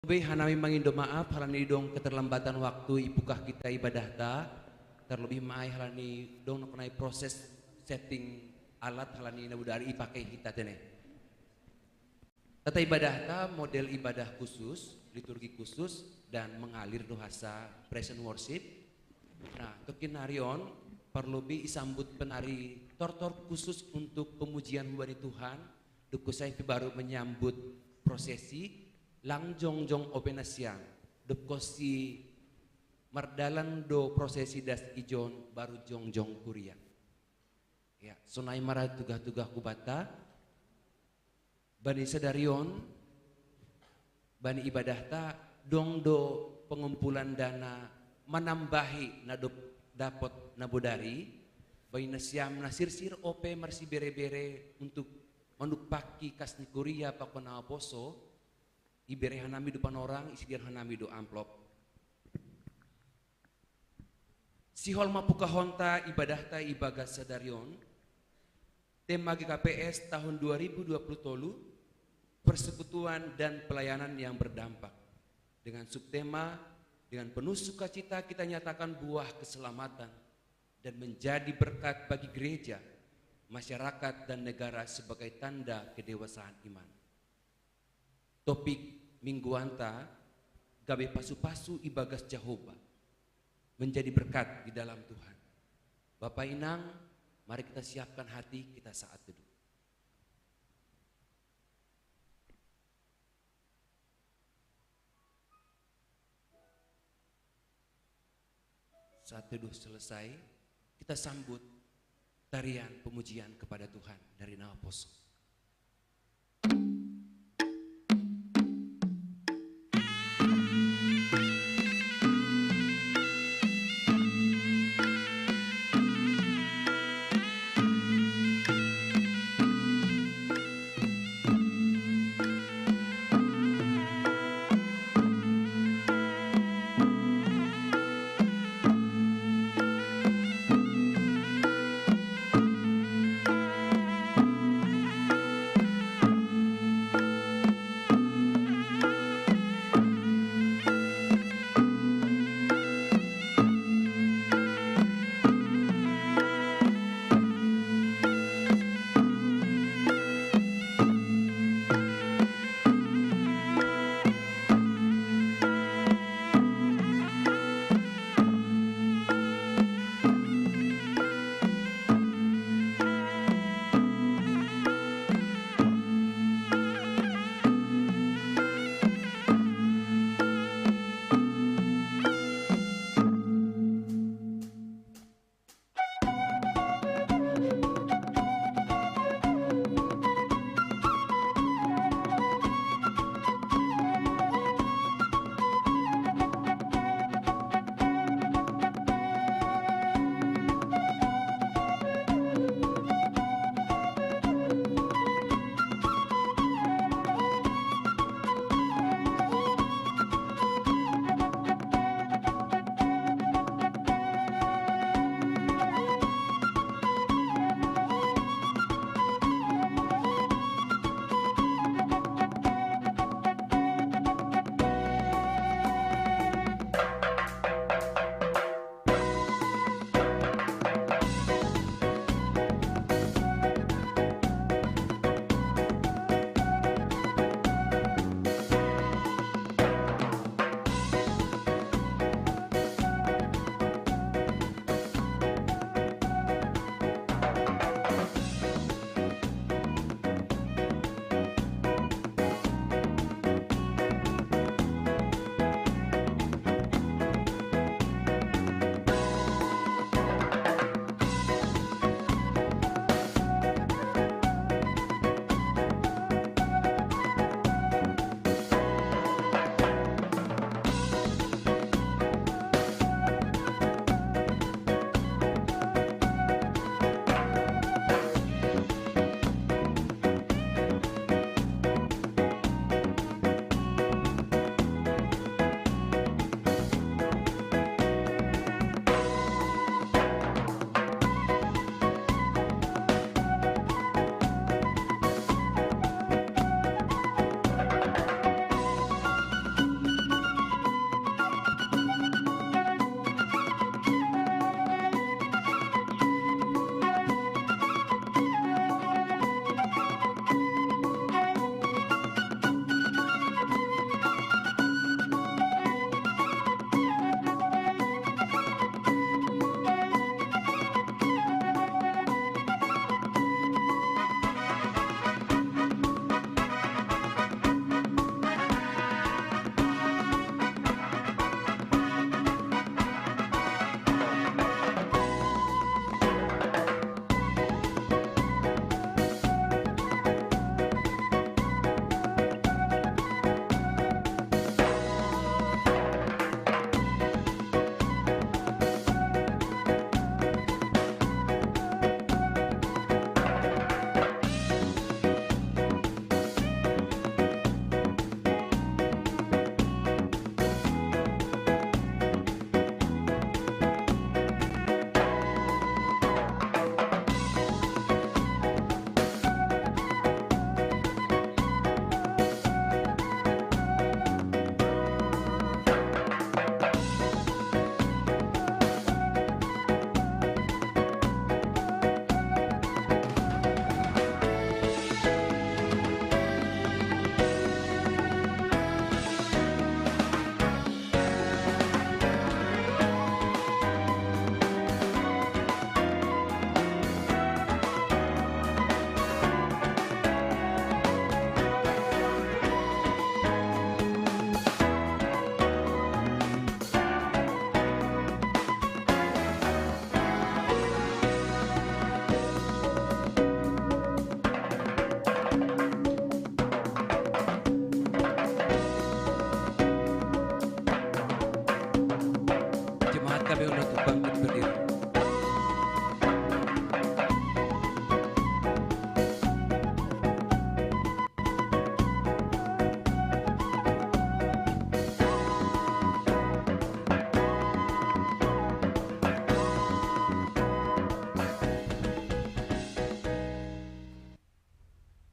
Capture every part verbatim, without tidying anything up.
Tapi hanami mangindo maaf halani dong keterlambatan waktu ipukah kita ibadah ta, terlebih maai halani dong nokonai proses setting alat halani nabudari ipakai kita tene. Tata ibadah ta model ibadah khusus, liturgi khusus, dan mengalir do hasa praise and worship. Nah, tokin harion, parlobi isambut penari tortor khusus untuk pemujian hubani Tuhan, do kusai pi baru menyambut prosesi, lang jongjong ope nasiam, do kosi mardalan do prosesi das ijon baru jongjong kuria. Ya, sonai mara tugah-tugah kubata, bani sadarion, bani ibadah ta, dong do pengumpulan dana manambahi na do dapot nabudari, bani nasiam na sirsir ope marsibere-bere untuk manupaki kas ni kuria pakon naposo, ibere hanami do panorang, isidian hanami do amplop. Sihol mapukahon ta ibadah ta ibagas sadarion, tema G K P S tahun dua ribu dua puluh tolu, persekutuan dan pelayanan yang berdampak. Dengan subtema, dengan penuh sukacita kita nyatakan buah keselamatan dan menjadi berkat bagi gereja, masyarakat, dan negara sebagai tanda kedewasaan iman. Topik mingguan ta, gabe pasu-pasu ibagas Jahowa, menjadi berkat di dalam Tuhan. Bapa Inang, mari kita siapkan hati, kita saat teduh. Saat teduh selesai, kita sambut tarian pemujian kepada Tuhan dari Naposo.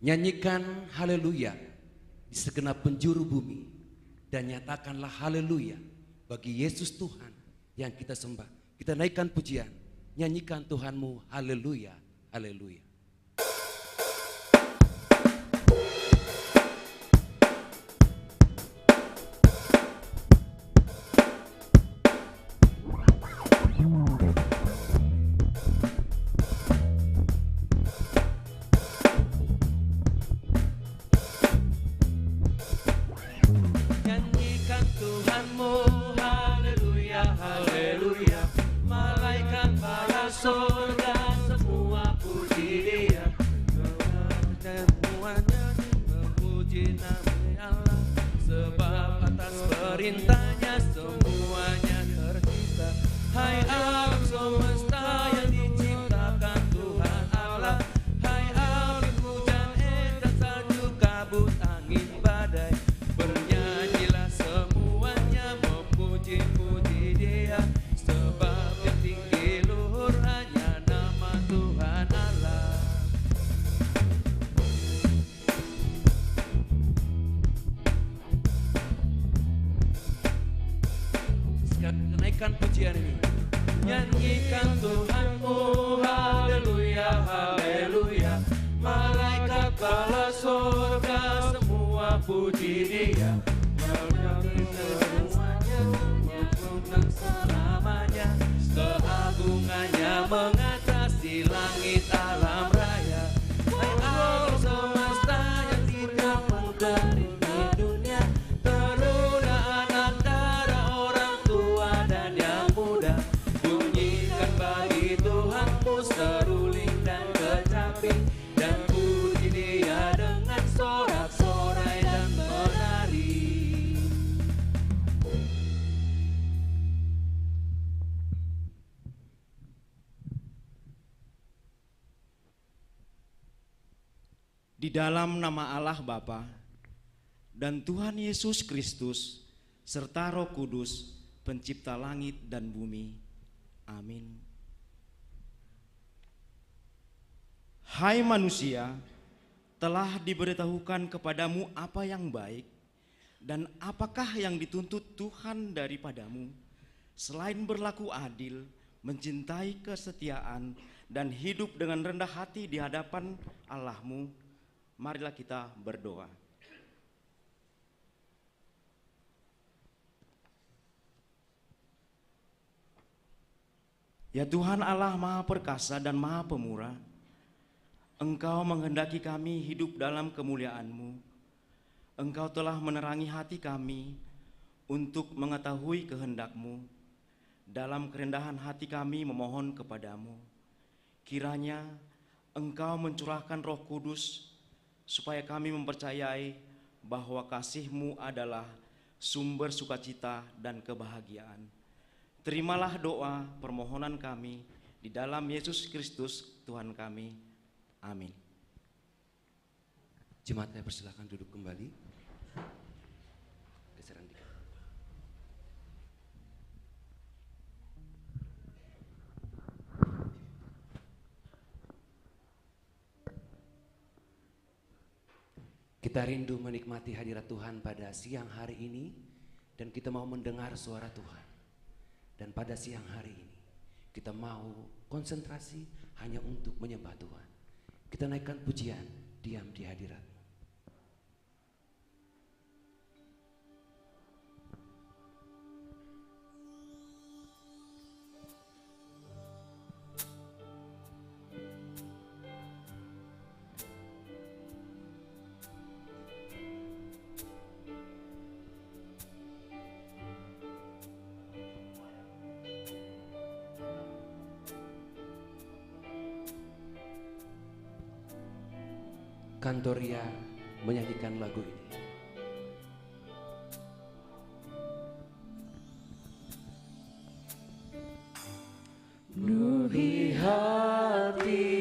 Nyanyikan haleluya di segenap penjuru bumi, dan nyatakanlah haleluya bagi Yesus Tuhan yang kita sembah. Kita naikkan pujian, nyanyikan Tuhanmu, haleluya, haleluya. Nyanyikan Tuhanmu, haleluya, haleluya. Malaikat, bala sorga, semua puji Dia. Semuanya memuji nama Allah, sebab atas perintahnya semuanya tercipta. Hai alam semesta yang diciptakan Tuhan Allah, hai angin, hujan, es dan salju, kabut, angin, badai, bernyanyilah semuanya memuji-puji Dia, sebab yang tinggi luhur hanya nama Tuhan Allah. Siap, naikkan pujian ini. Nyanyikan Tuhanmu, haleluya, haleluya. Malaikat, bala sorga, semua puji Dia. Semuanya, semuanya, semuanya, selamanya. Keagungannya mengatasi langit alam raya. Hai alam semesta yang tidak mengkering di dunia, teruna anak, dara, orang tua dan yang muda, bunyikan bagi Tuhanmu seruling dan kecapi, dan puji Dia dengan sorak-sorai dan menari. Di dalam nama Allah Bapa dan Tuhan Yesus Kristus serta Roh Kudus, pencipta langit dan bumi. Amin. Hai manusia, telah diberitahukan kepadamu apa yang baik, dan apakah yang dituntut Tuhan daripadamu, selain berlaku adil, mencintai kesetiaan, dan hidup dengan rendah hati di hadapan Allahmu? Marilah kita berdoa. Ya Tuhan Allah Maha Perkasa dan Maha Pemurah, Engkau menghendaki kami hidup dalam kemuliaan-Mu. Engkau telah menerangi hati kami untuk mengetahui kehendak-Mu. Dalam kerendahan hati kami memohon kepada-Mu. Kiranya Engkau mencurahkan Roh Kudus supaya kami mempercayai bahwa kasih-Mu adalah sumber sukacita dan kebahagiaan. Terimalah doa permohonan kami di dalam Yesus Kristus Tuhan kami. Amin. Jemaat, saya persilakan duduk kembali. Geseran dikit. Kita rindu menikmati hadirat Tuhan pada siang hari ini, dan kita mau mendengar suara Tuhan. Dan pada siang hari ini, kita mau konsentrasi hanya untuk menyembah Tuhan. Kita naikkan pujian, diam di hadirat-Mu. Kantoria menyanyikan lagu ini. Penuhi hatiku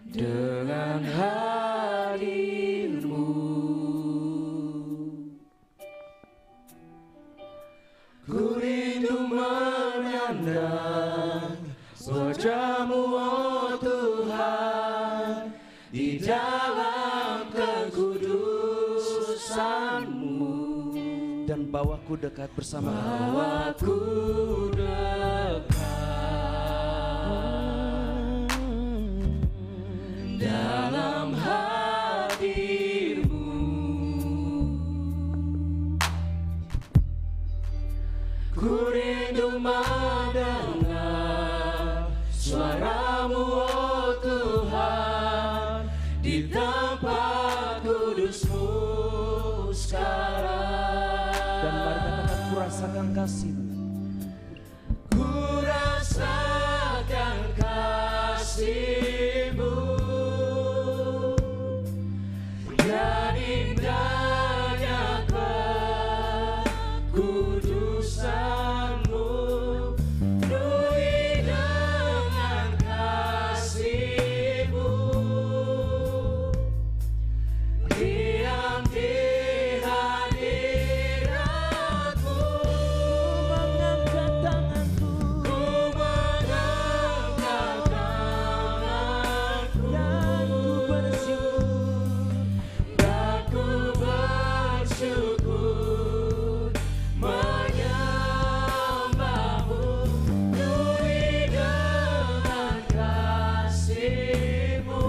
dengan hadirmu. Ku rindu memandang wajahmu Sanmu dan bawaku dekat bersama Bawaku dekat dalam hadirmu. Ku rindu mendengar suaramu, oh Tuhan, di tempat kudusmu sekarang. Dan mari katakan, ku rasakan kasihmu. Ku rasakan kasihmu dan indahnya kekudusanmu. Penuhi dengan kasihmu. Diam di hadiratmu. Ku mengangkat tanganku. Ku mengangkat tanganku. Dan ku bersyukur. Dan ku bersyukur menyembahmu. Penuhi dengan kasihmu.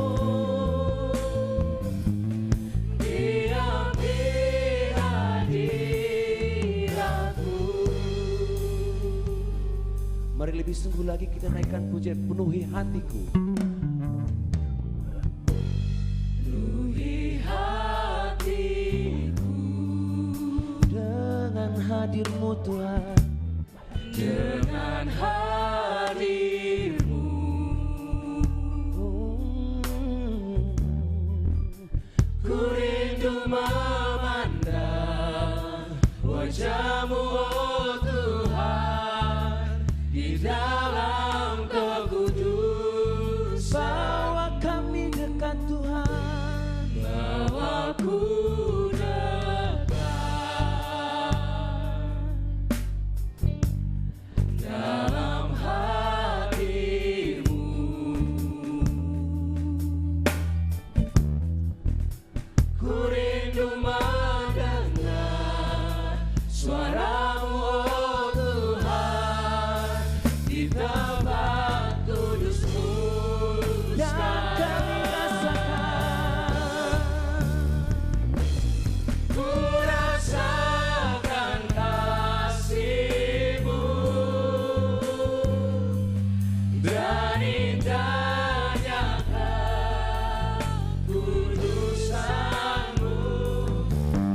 Diam di hadiratmu. Mari lebih sungguh lagi kita naikkan pujian, penuhi hatiku. Penuhi hatiku dengan hadirmu, Tuhan. Dengan hadirmu. Ku rindu memandang wajahmu, oh Tuhan, di dalam kekudusan. Bawa kami dekat, Tuhan. Bawa ku dekat dalam hatimu. Ku rindu mendengar suaramu, oh Tuhan, di tempat kudusmu. Dan kami rasakan. Ku rasakan kasihmu dan indahnya kekudusanmu.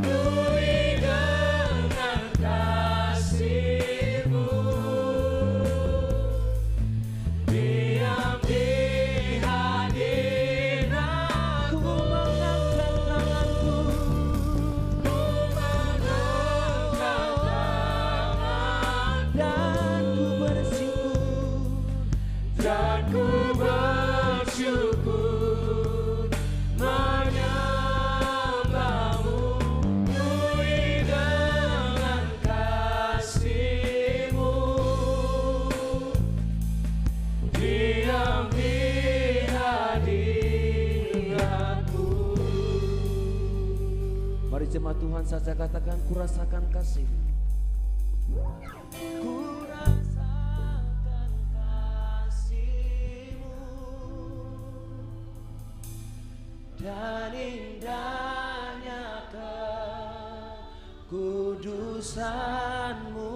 Penuhi dengan kasihmu. Diam di hadiratku. Ku mengangkat tanganku. Ku mengangkat tanganku. Dan ku bersyukur. Dan ku bersyukur menyembahmu. Penuhi dengan kasihmu. Diam di hadiratmu. Mari jemaat Tuhan, saya katakan, ku rasakan kasihmu. Ku rasakan kasihmu dan indahnya kekudusanmu.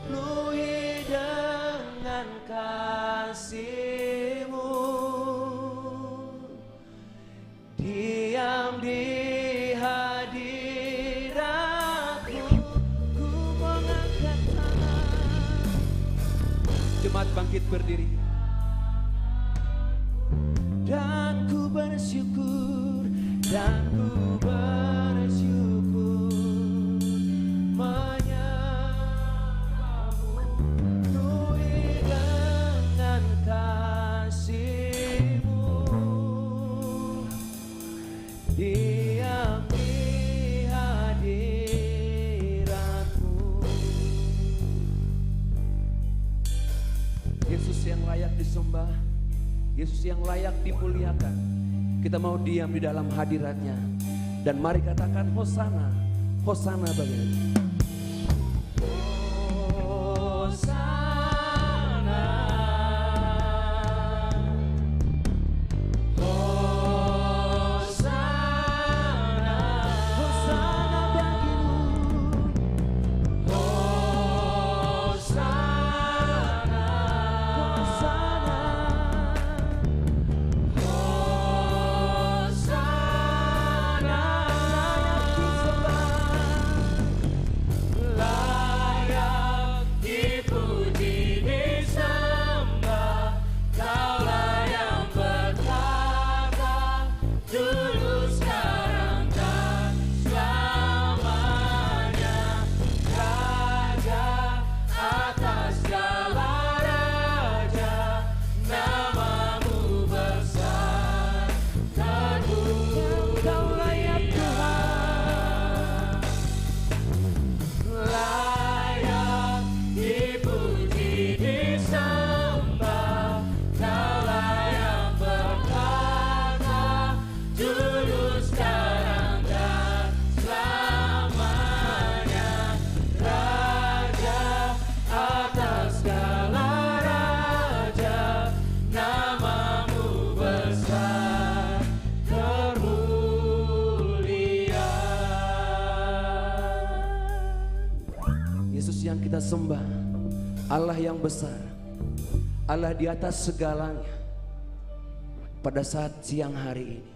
Penuhi dengan kasihmu. Diam di hadiratku. Ku mengangkat tangan. Jemaat bangkit berdiri. Dan ku bersyukur, dan ku bersyukur menyembahmu. Penuhi dengan kasihmu. Diam di hadiratmu. Yesus yang layak disembah, Yesus yang layak dimuliakan. Kita mau diam di dalam hadiratnya. Dan mari katakan, "Hosana, Hosana bagi Nabi." Hosana, Hosana, Hosana bagimu. Hosana, Hosana, Hosana. Layak disembah, layak dipuji, disembah. Kaulah yang bertata dulu, sekarang, dan selamanya. Raja atas segala raja, namamu besar, terpuji. Engkau layak, Tuhan. Layak dipuji, disembah. Kaulah yang bertata dulu, sekarang, dan selamanya. Raja atas segala raja, namamu besar, termulia. Yesus yang kita sembah, Allah yang besar, Allah di atas segalanya. Pada saat siang hari ini,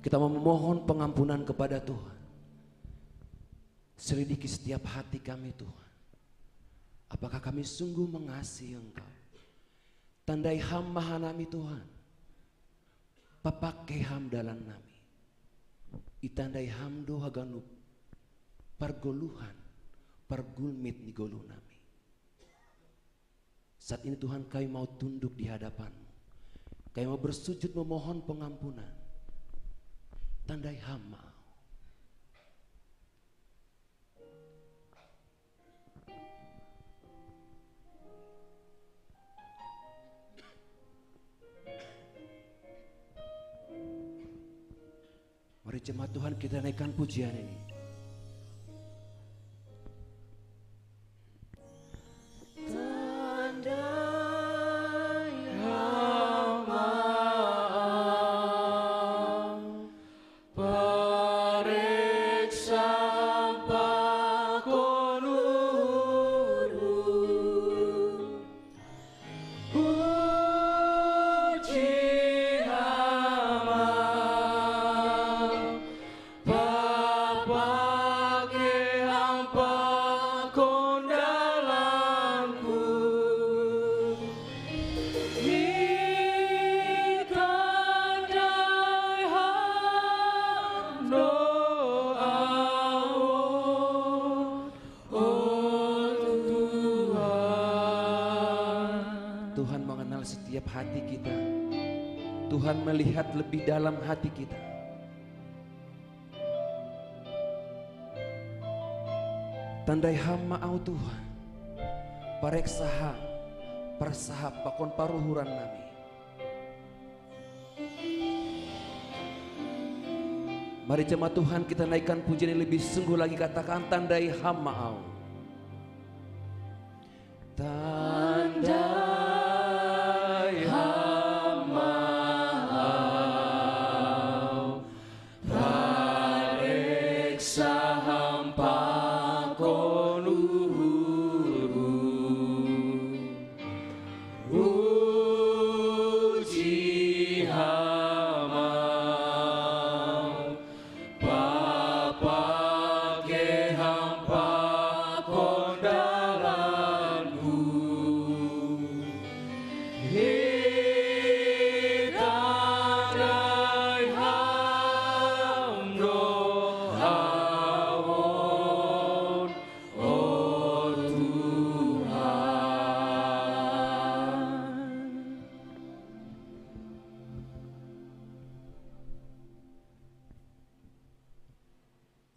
kita memohon pengampunan kepada Tuhan. Selidiki setiap hati kami, Tuhan. Apakah kami sungguh mengasihi Engkau? Tandai ham maha nami, Tuhan. Papake ham dalan nami. Itandai ham do haganup pargoluhan, pargulmit ni goluh nami. Saat ini, Tuhan, kami mau tunduk di hadapan-Mu. Kami mau bersujud memohon pengampunan. Tandai ham maau. Mari jemaat Tuhan, kita naikkan pujian ini. Tandai ham maau, pareksa ham pakon uhurhu. Uji ham maau, papake ham pakon dalanku. Itandai ham do ahu, oh Tuhan. Tuhan mengenal setiap hati kita. Tuhan melihat lebih dalam hati kita. Tandai ham maau, Tuhan. Pareksa ham, pareksa ham pakon paruhuran nami. Mari jemaat Tuhan, kita naikkan pujian yang lebih sungguh lagi, katakan, "Tandai ham maau." Tandai ham maau, pareksa ham pakon uhurhu. Uji ham maau, papake ham pakon dalanku. Itandai ham do ahu, oh Tuhan.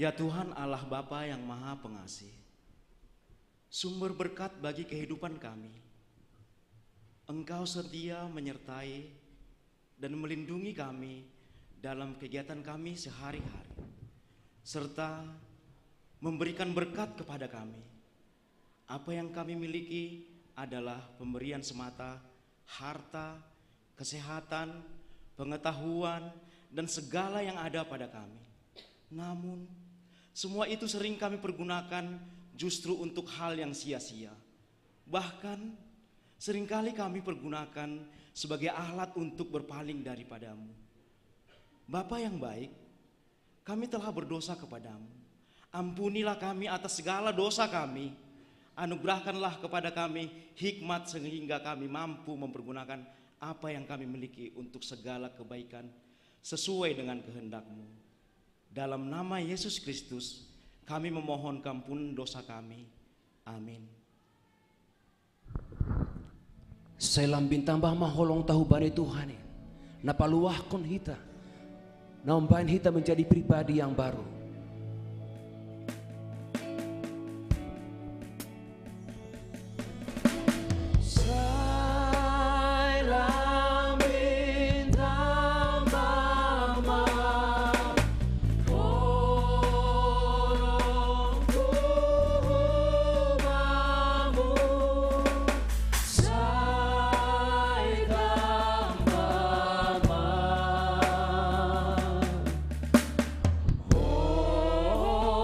Ya Tuhan, Allah Bapa yang Maha Pengasih, sumber berkat bagi kehidupan kami, Engkau setia menyertai dan melindungi kami dalam kegiatan kami sehari-hari, serta memberikan berkat kepada kami. Apa yang kami miliki adalah pemberian semata, harta, kesehatan, pengetahuan, dan segala yang ada pada kami. Namun, semua itu sering kami pergunakan justru untuk hal yang sia-sia. Bahkan, seringkali kami pergunakan sebagai alat untuk berpaling daripada-Mu. Bapa yang baik, kami telah berdosa kepada-Mu. Ampunilah kami atas segala dosa kami. Anugerahkanlah kepada kami hikmat sehingga kami mampu mempergunakan apa yang kami miliki untuk segala kebaikan sesuai dengan kehendak-Mu. Dalam nama Yesus Kristus, kami memohon keampunan dosa kami. Amin. Sai lambin tambah ma holong tahu bani Tuhan i, na paluahkon hita, na umbaen hita menjadi pribadi yang baru. Sai lambin tambah ma holongku hubamu, sai tambah ma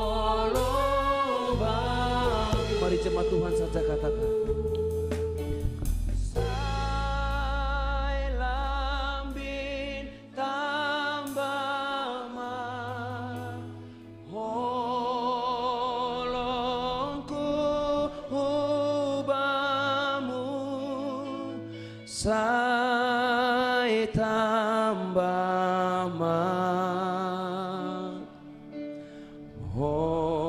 holong bamu. Mari jemaat Tuhan saja katakan. Sai lambin tambah ma holongku hubamu, sai tambah ma holong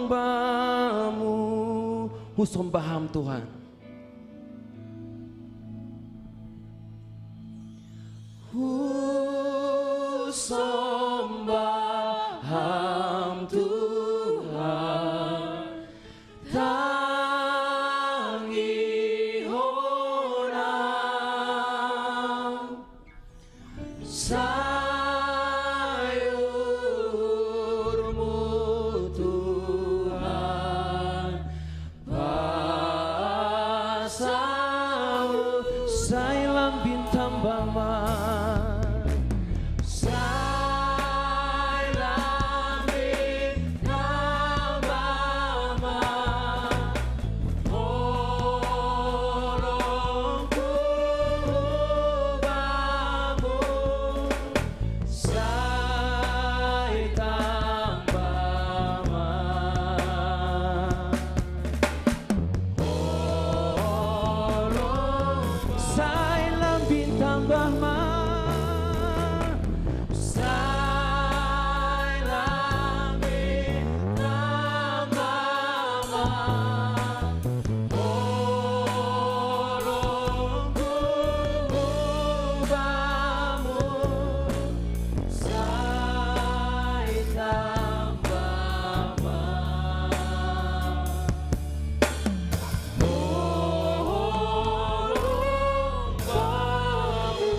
bamu. Husom ba Ham Tuhan. Husom ba Ham Tuhan, tangihon Ham. Sai uhurmu Tuhan, pasal sai lambin tambah ma, sai lambin tambah ma holongku hubamu, sai tambah ma holong, sai lambin tambah ma, sai lambin tambah ma holongku hubamu, sai tambah ma holong bamu.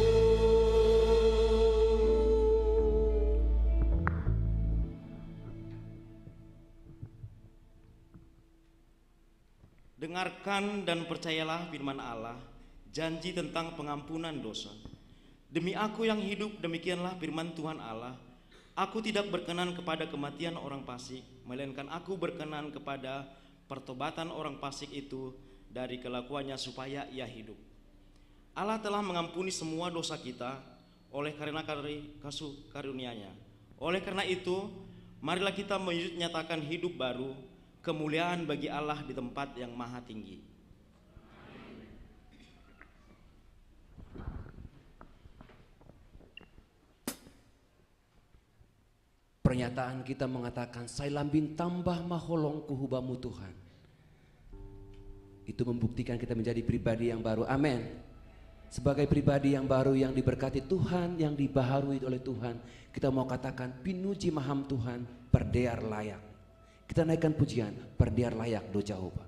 Dengarkan dan percayalah firman Allah, janji tentang pengampunan dosa. Demi Aku yang hidup, demikianlah firman Tuhan Allah, Aku tidak berkenan kepada kematian orang fasik, melainkan Aku berkenan kepada pertobatan orang fasik itu dari kelakuannya, supaya ia hidup. Allah telah mengampuni semua dosa kita oleh karena kari-, kasih karunia-Nya. Oleh karena itu, marilah kita menyatakan hidup baru, kemuliaan bagi Allah di tempat yang maha tinggi. Pernyataan kita mengatakan, "Sai lambin tambah ma holongku hubamu, Tuhan." Itu membuktikan kita menjadi pribadi yang baru. Amin. Sebagai pribadi yang baru, yang diberkati Tuhan, yang dibaharui oleh Tuhan, kita mau katakan, "Pinuji ma Ham Tuhan, pardear layak." Kita naikkan pujian, "Pardear layak do Jahowa."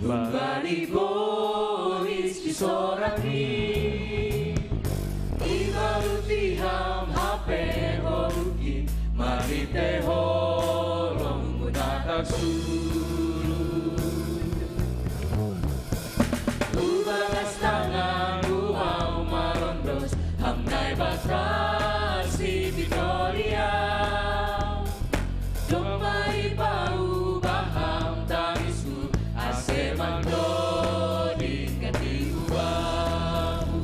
Bari bois ti soraki. Ibalu ti ham hape horuki. Mari te holong mudaka sulu. Ubagas tangan uau marondos. Ham Naibata si Victoria. Domai pau baham tangisku. Ase mandodi katiubahu.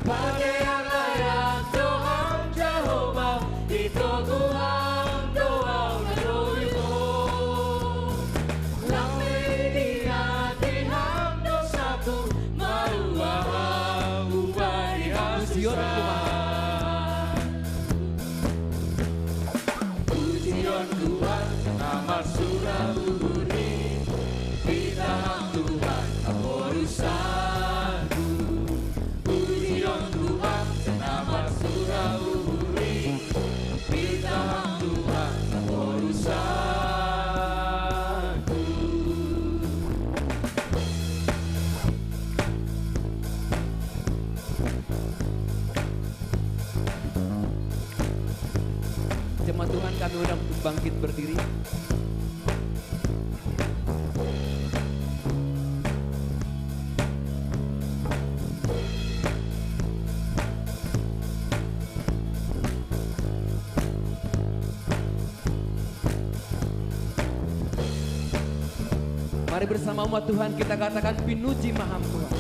Pade araya Tuhan Jehovah, ito Tuhan doa ngadoiko. Lambe dia Tuhan dosaku, maruaha ubari hasusa. Ujian Tuhan nama sura uhuri. Kita Tuhan urusanku. Ujian Tuhan nama sura uhuri. Kita Tuhan urusanku. Jemaat Tuhan, kami undang untuk bangkit berdiri. Mari bersama umat Tuhan kita katakan, "Pinuji maham Tuhan."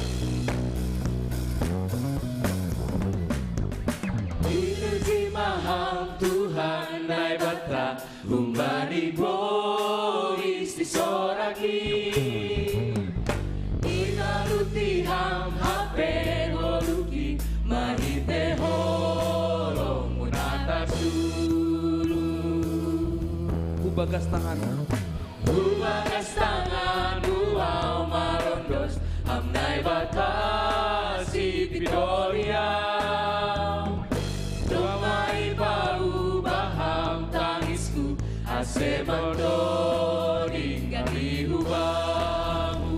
Pinuji maham Tuhan Naibata, umbari bois ti soraki. Ina luti ham hape horuki, mari te holong mudaka sulu. Ubagas tangan. Ubagas tangan uau marondos, ham Naibata si Victoria. Domai pau baham tangisku, ase mandodi katiubahu.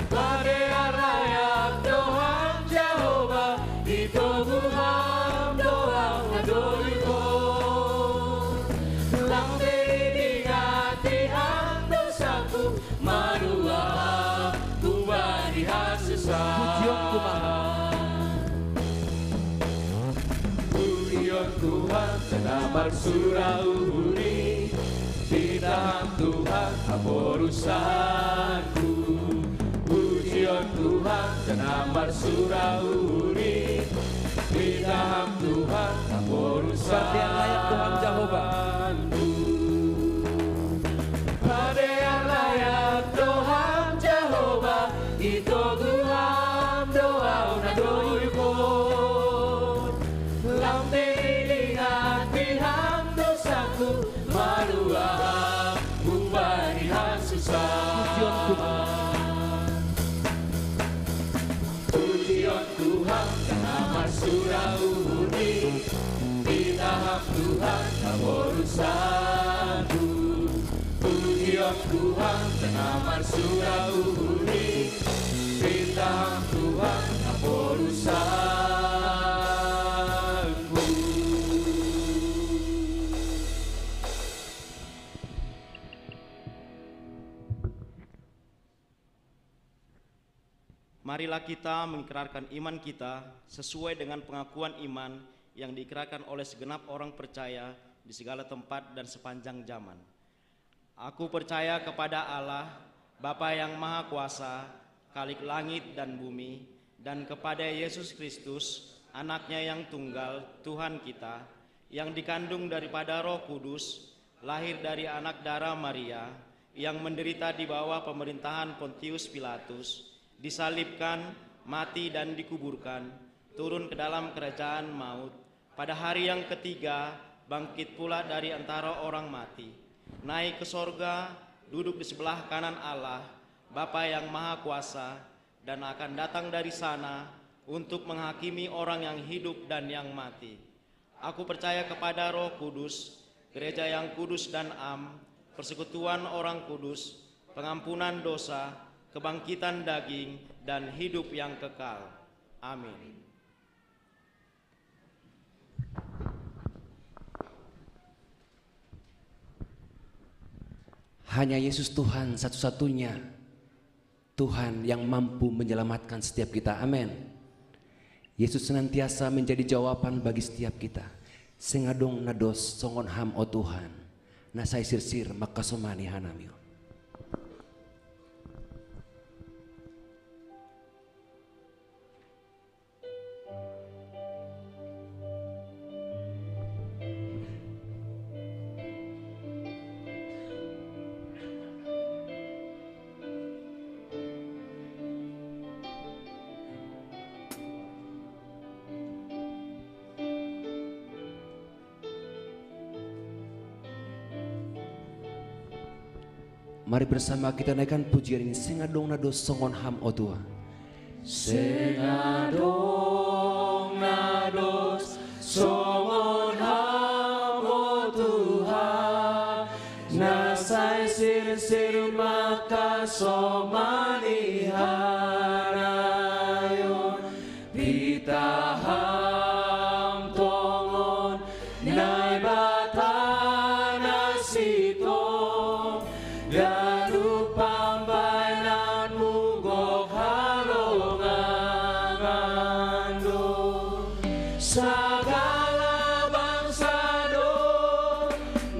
Pade araya Tuhan Jehovah, ito Tuhan doa ngadoiko. Lambe dia Tuhan dosaku, maruaha ubari hasusa. Pujion kumaha. Pujion Tuhan, tenamar sura uhuri. Kita Tuhan, aporusanku. Pujion Tuhan, tenamar sura uhuri. Kita Tuhan, aporusanku. Pade araya Tuhan Jehovah. Pade araya Tuhan Jehovah, ito Tuhan doa ngadoiko. Lambe dia Tuhan dosaku, maruaha ubari hasusa. Pujion Tuhan. Pujion Tuhan, tenamar sura uhuri. Kita Tuhan, aporusanku. Pujion Tuhan, tenamar sura uhuri. Kita Tuhan, aporusanku. Marilah kita mengikrarkan iman kita sesuai dengan pengakuan iman yang diikrarkan oleh segenap orang percaya di segala tempat dan sepanjang zaman. Aku percaya kepada Allah, Bapa yang Maha Kuasa, Khalik langit dan bumi, dan kepada Yesus Kristus, Anaknya yang tunggal, Tuhan kita, yang dikandung daripada Roh Kudus, lahir dari anak darah Maria, yang menderita di bawah pemerintahan Pontius Pilatus, disalibkan, mati dan dikuburkan, turun ke dalam kerajaan maut, pada hari yang ketiga bangkit pula dari antara orang mati, naik ke sorga, duduk di sebelah kanan Allah, Bapa yang Maha Kuasa, dan akan datang dari sana untuk menghakimi orang yang hidup dan yang mati. Aku percaya kepada Roh Kudus, gereja yang kudus dan am, persekutuan orang kudus, pengampunan dosa, kebangkitan daging, dan hidup yang kekal. Amin. Hanya Yesus Tuhan satu-satunya Tuhan yang mampu menyelamatkan setiap kita. Amin. Yesus senantiasa menjadi jawaban bagi setiap kita. Sing adong na dos songon ham, o Tuhan, na sai sirsir mangkasomani hanami on. Mari bersama kita naikkan pujian ini. Sing adong na dos songon ham, o Tuhan. Sing adong na dos songon ham, o Tuhan, na sai sirsir mangkasomani hanami on. Pitaham tongon Naibata na sitong, ganup pambaenanmu gok halongangan do. Sagala bangsa do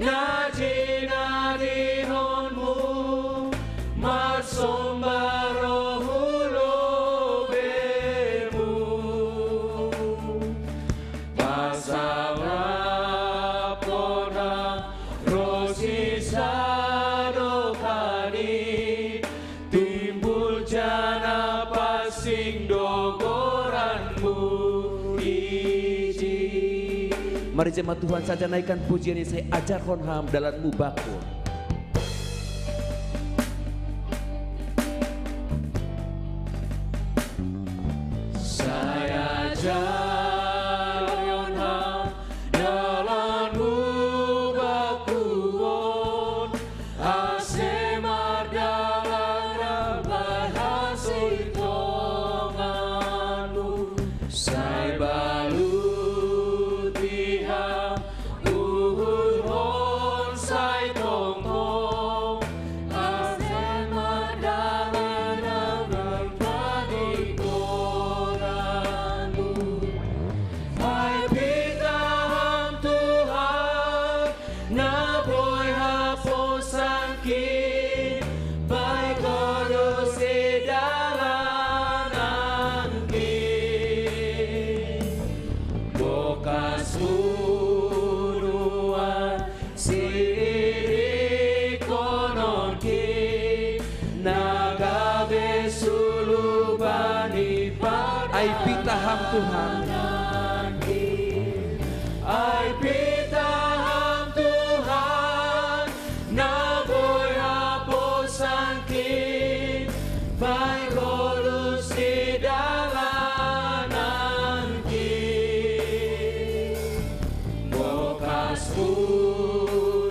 na jinadihonmu, marsomba roh hu lobeimu. Pasaulakon ro sisadokan i, timbul jana pansing do goranmu ijin. Mari jemaat Tuhan saja naikkan pujian yang sai ajarhon ham dalanmu bakul. Sai ajarhon ham dalanmu bakul on, ase mardalan na bahen hasitonganmu. Sai baluti ham uhurhon sai tongtong, ase mardalan na bahen hasitonganmu. Ai pitaham Tuhan, na boi haposangkin, bahen Ho do sidalanankin. Bokasmu nuaeng siirikononkin, na gabe sulu bani pardalanan. Ai pitaham Tuhan. Ai pitaham Tuhan, na boi haposangkin, bahen Ho do sidalanankin. Bokasmu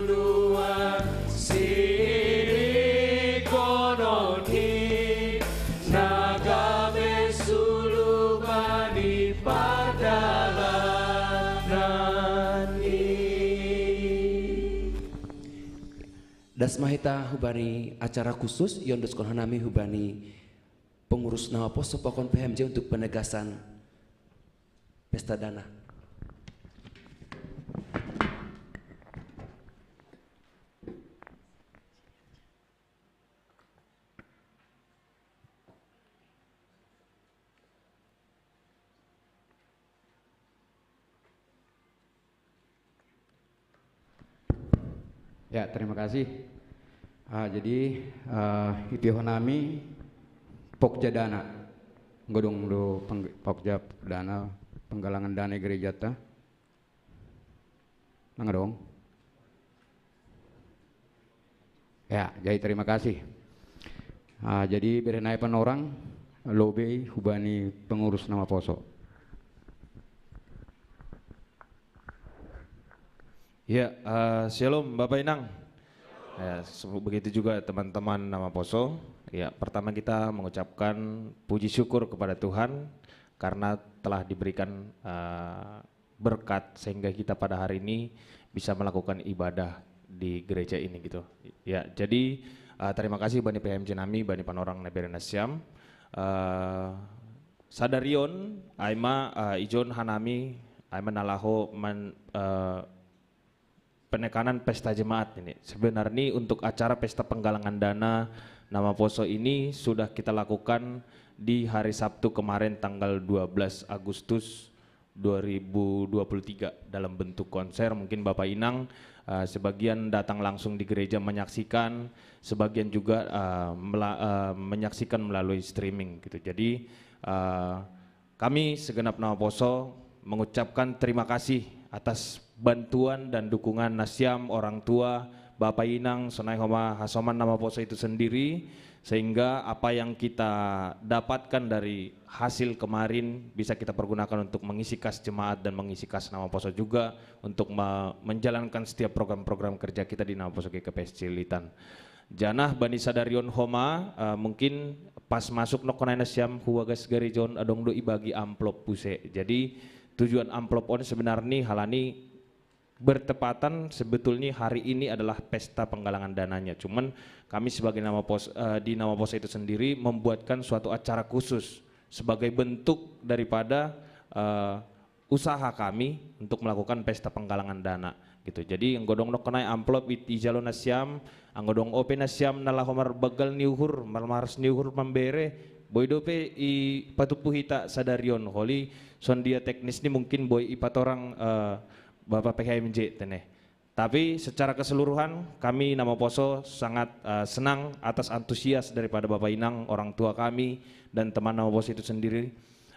nuaeng siirikononkin, na gabe sulu bani pardalanan i. Das ma hita hubani acara khusus, iondoskon hanami hubani pengurus naposo pakon P H M J untuk penegasan pesta dana. Ya, terima kasih. Ah, jadi, ah, itihon nami pokja dana. Godang do peng-, pokja dana, penggalangan dana gerejata. Nang dong. Ya, jadi terima kasih. Ah, jadi bere nai panorang lobei hubani pengurus naposo. Ya, eh, shalom Bapak Inang. Ya, se- begitu juga teman-teman Namaposo. Ya, pertama kita mengucapkan puji syukur kepada Tuhan karena telah diberikan eh, berkat sehingga kita pada hari ini bisa melakukan ibadah di gereja ini gitu. Ya, jadi eh, terima kasih bani P H M J nami, bani panorang na bere nasiam. Eh, sadarion, aima eh, ijon hanami, aima nalaho man, eh, penekanan pesta jemaat ini. Sebenarnya untuk acara pesta penggalangan dana Namaposo ini sudah kita lakukan di hari Sabtu kemarin, tanggal dua belas Agustus dua ribu dua puluh tiga, dalam bentuk konser. Mungkin Bapak Inang eh, sebagian datang langsung di gereja menyaksikan, sebagian juga eh, mela- eh, menyaksikan melalui streaming gitu. Jadi eh, kami segenap Namaposo mengucapkan terima kasih atas bantuan dan dukungan nasiam, orang tua, Bapak Inang, sonai homa hasoman Namaposo itu sendiri, sehingga apa yang kita dapatkan dari hasil kemarin bisa kita pergunakan untuk mengisi kas jemaat dan mengisi kas Namaposo juga untuk me- menjalankan setiap program-program kerja kita di Namaposo G K P S Cililitan. Janah bani sadarion homa, eh, mungkin pas masuk no konai nasiam huagas gereja on adong do ibagi amplop puse. Jadi tujuan amplop on sebenarnya halani bertepatan sebetulnya hari ini adalah pesta penggalangan dananya. Cuman kami sebagai Namaposo eh, di Namaposo itu sendiri membuatkan suatu acara khusus sebagai bentuk daripada eh, usaha kami untuk melakukan pesta penggalangan dana gitu. Jadi anggo dong no konai amplop i- ijalo nasiam, anggo dong ope nasiam na laho marbagal ni uhur, marmaras ni uhur mambere, boi dope i patupu hita sadarion holi sondia teknis ni mungkin boi i patorang eh, Bapak P H M J tene. Tapi secara keseluruhan kami Namaposo sangat eh, senang atas antusias daripada Bapak Inang, orang tua kami dan teman Namaposo itu sendiri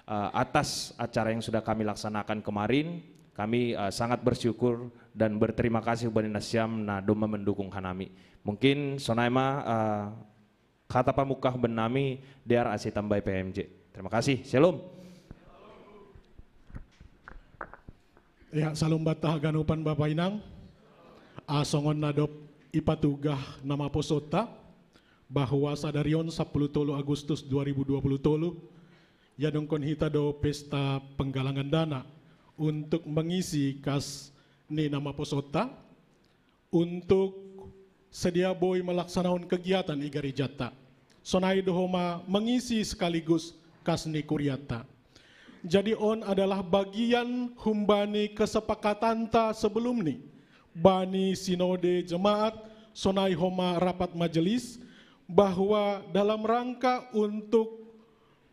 eh, atas acara yang sudah kami laksanakan kemarin. Kami eh, sangat bersyukur dan berterima kasih kepada Nasiam na doma mendukung hanami. Mungkin sonai ma eh, kata pambuka bennami dear asi tambai P M J. Terima kasih. Shalom. Ya, salam batah ganupan Bapak Inang. Asongon nadop ipatugah Namaposota bahwa sadarion sapuluh tolu Agustus dua ribu dua puluh tolu ya dongkon hita do pesta penggalangan dana untuk mengisi kas ni Namaposota untuk sedia boi melaksanakan kegiatan i gerejata. Sonai do homa mengisi sekaligus kas ni kuriata. Jadi on adalah bagian humbani kesepakatanta sebelum ni bani sinode jemaat sonai homa rapat majelis bahwa dalam rangka untuk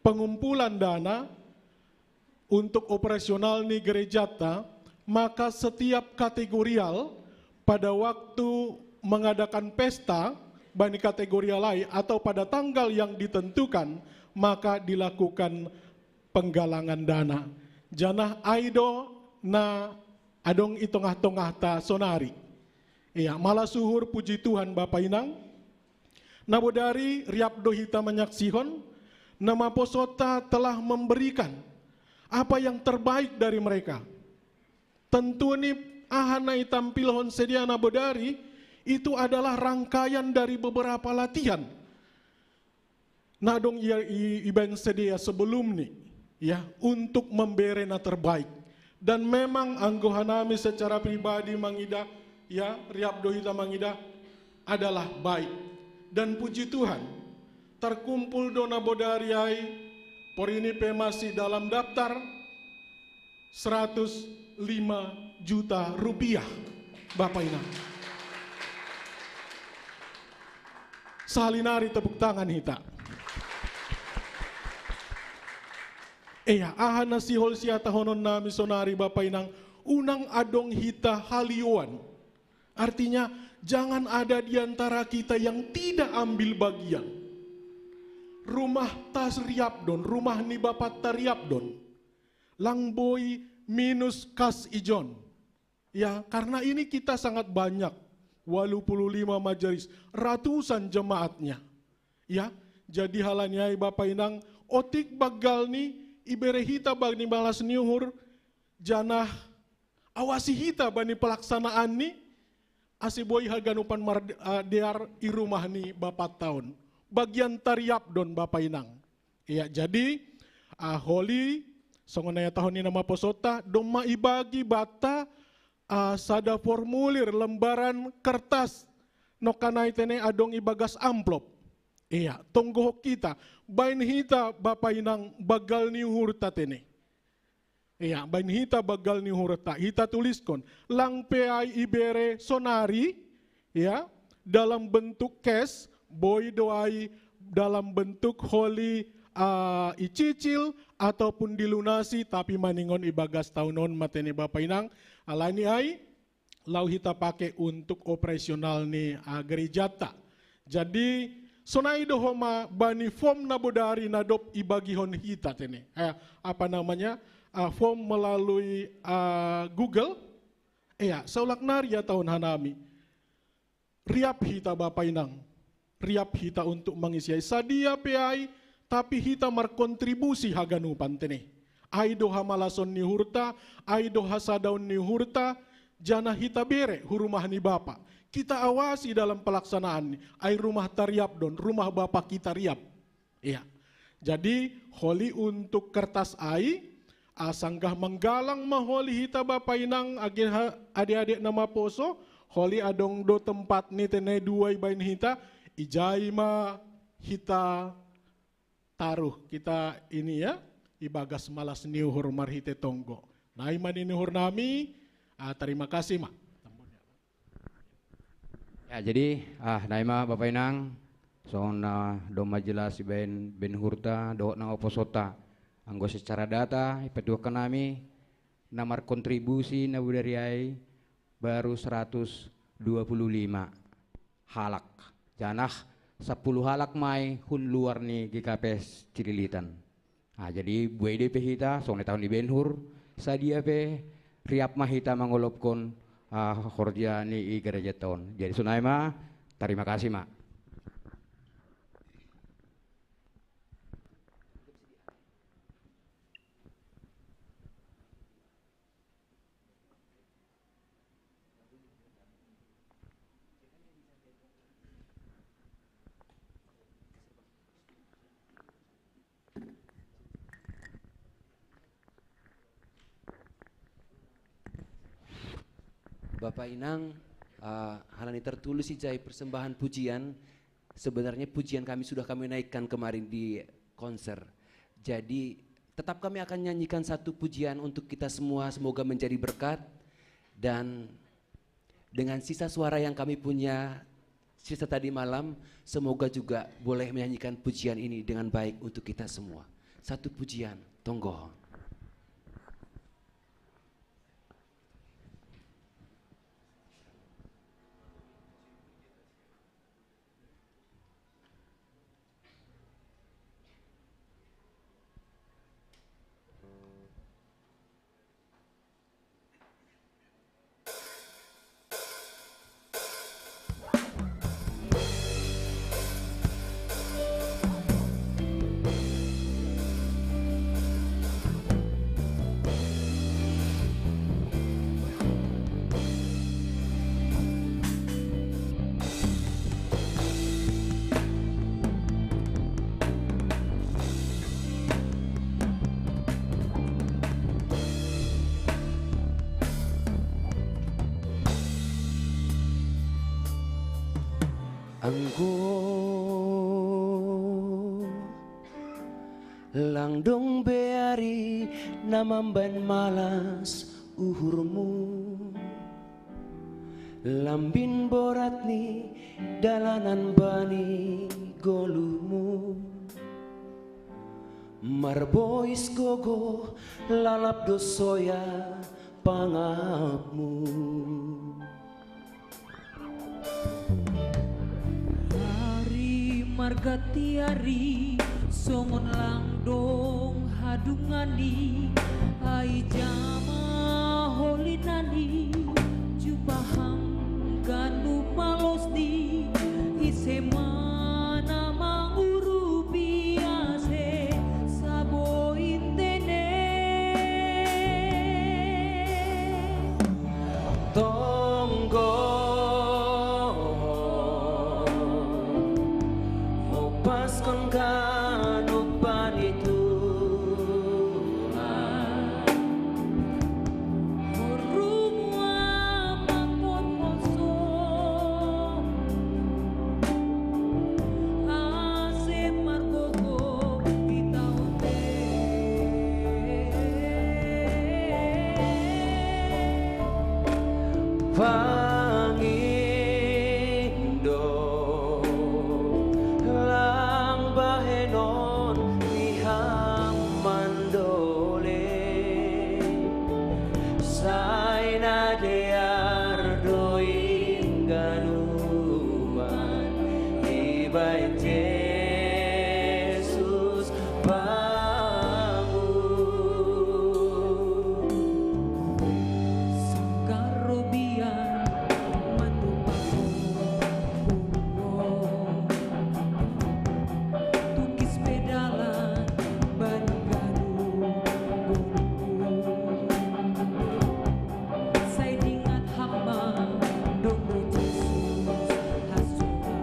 pengumpulan dana untuk operasional ni gerejata, maka setiap kategorial pada waktu mengadakan pesta bani kategorial lain atau pada tanggal yang ditentukan, maka dilakukan penggalangan dana. Janah aido na adong i tongah-tongah ta sonari. Iya, malah suhur puji Tuhan Bapak Inang. Nabodari riap do hita manyaksihon, Namaposota telah memberikan apa yang terbaik dari mereka. Tentu ni aha na itampilhon sedia nabodari itu adalah rangkaian dari beberapa latihan na dong ia i- ibaen sedia sebelum ni ya untuk membere na terbaik. Dan memang anggo hanami secara pribadi mangidah ya riap do hita mangidah adalah baik. Dan puji Tuhan terkumpul do nabodari ai porini pe masih dalam daftar seratus lima juta rupiah Bapak Inang. Salinari tepuk tangan hita. Iya, aha na sihol siatahonon nami sonari Bapak Inang, unang adong hita halioan. Artinya, jangan ada di antara kita yang tidak ambil bagian. Rumah tas riapdon, rumah ni bapat ta riapdon. Lang boi minus kas ijon. Ya, karena ini kita sangat banyak. Walu puluh lima majelis, ratusan jemaatnya. Ya, jadi halaniai Bapak Inang, otik bagal ni ibere hita bag ni balas ni uhur, janah Awasi hita bani pelaksanaan ni, ase boi haganupan mar, ah, dear i rumah ni Bapa taon. Bagian tariap don Bapa Inang. Iya, jadi, ah, holi, songon na ihatahon ni na maposota, domma ibagi banta, ah, sada formulir lembaran kertas, nongkanai tene adong ibagas amplop. Iya, tonggohon hita, baen hita Bapa Inang banggal ni uhurta tene. Iya, baen hita banggal ni uhurta, hita tuliskon. Lang pe ai ibere sonari, ya, dalam bentuk cash, boi do ai dalam bentuk holi, ah, icicil ataupun dilunasi, tapi maningon ibagas taon on ma tene Bapa Inang, alani ai, laho hita pake untuk operasional ni, ah, gerejata. Jadi, sonai do homa bani form na bodari na dob ibagihon hita tene. Eh, apa namanya, ah, form melalui, ah, Google. Iya, saulak nari ihatahon hanami. Riap hita Bapa Inang. Riap hita untuk mangisi ai. Sadia pe ai, tapi hita markontribusi haganupan tene. Ai do hamalason ni uhurta, ai do hasadaon ni uhurta, janah hita bere hu rumah ni Bapa. Kita awasi dalam pelaksanaan ni, ai rumah tariap don, rumah Bapa kita riap. Iya. Jadi, holi untuk kertas ai, ah, sanggah manggalang ma holi hita Bapa Inang age ha, adek-adek na maposo, holi adong do tempat ni tene dua ibaen hita, ijai ma hita taruh, kita ini ya, ibagas malas ni uhur marhite tonggo. Nai ma nini uhur nami, ah, terima kasih ma. Ya, jadi, ah, nai ma Bapa Inang, songon na domma jelas ibaen bani uhurta, dohot na maposota. Anggo secara data, ipatuduhon nami, na markontribusi na bodari ai baru seratus dua puluh lima halak. Janah sampulu halak ma i hun luar ni G K P S Cililitan. Ah, jadi buei do i pe hita, songon na ihatahon ni bani uhur, sadia pe riap ma hita mangolopkon, ah, horja ni i gerejata on. Jadi sonai ma, tarima kasih ma. Bapak Inang, eh, halani tertulis ijai persembahan pujian, sebenarnya pujian kami sudah kami naikkan kemarin di konser. Jadi tetap kami akan nyanyikan satu pujian untuk kita semua, semoga menjadi berkat. Dan dengan sisa suara yang kami punya, sisa tadi malam, semoga juga boleh menyanyikan pujian ini dengan baik untuk kita semua. Satu pujian, tonggohon. Anggo lang dong be ari na mambaen malas uhurmu, lambin borat ni dalanan bani goluhmu, marbois gogoh lalap do soya pangapmu. Ari marganti ari songon lang dong hadungani, ai jama holinani, jupaham ganup malosni, ise ma na mangurupi ase sabo intene. Paskon ganup bani Tuhan. Rumua mangkon kosong. Ase margogo di taon te. Pangindo lang bahenon ni ham mandole. Sai na dear do in ganupan ibaen Jesus pamu. Sangkar robian mandupaku. Tukis pedalan bani ganup goluku. Sai dingat hama dong do Jesus hasuka.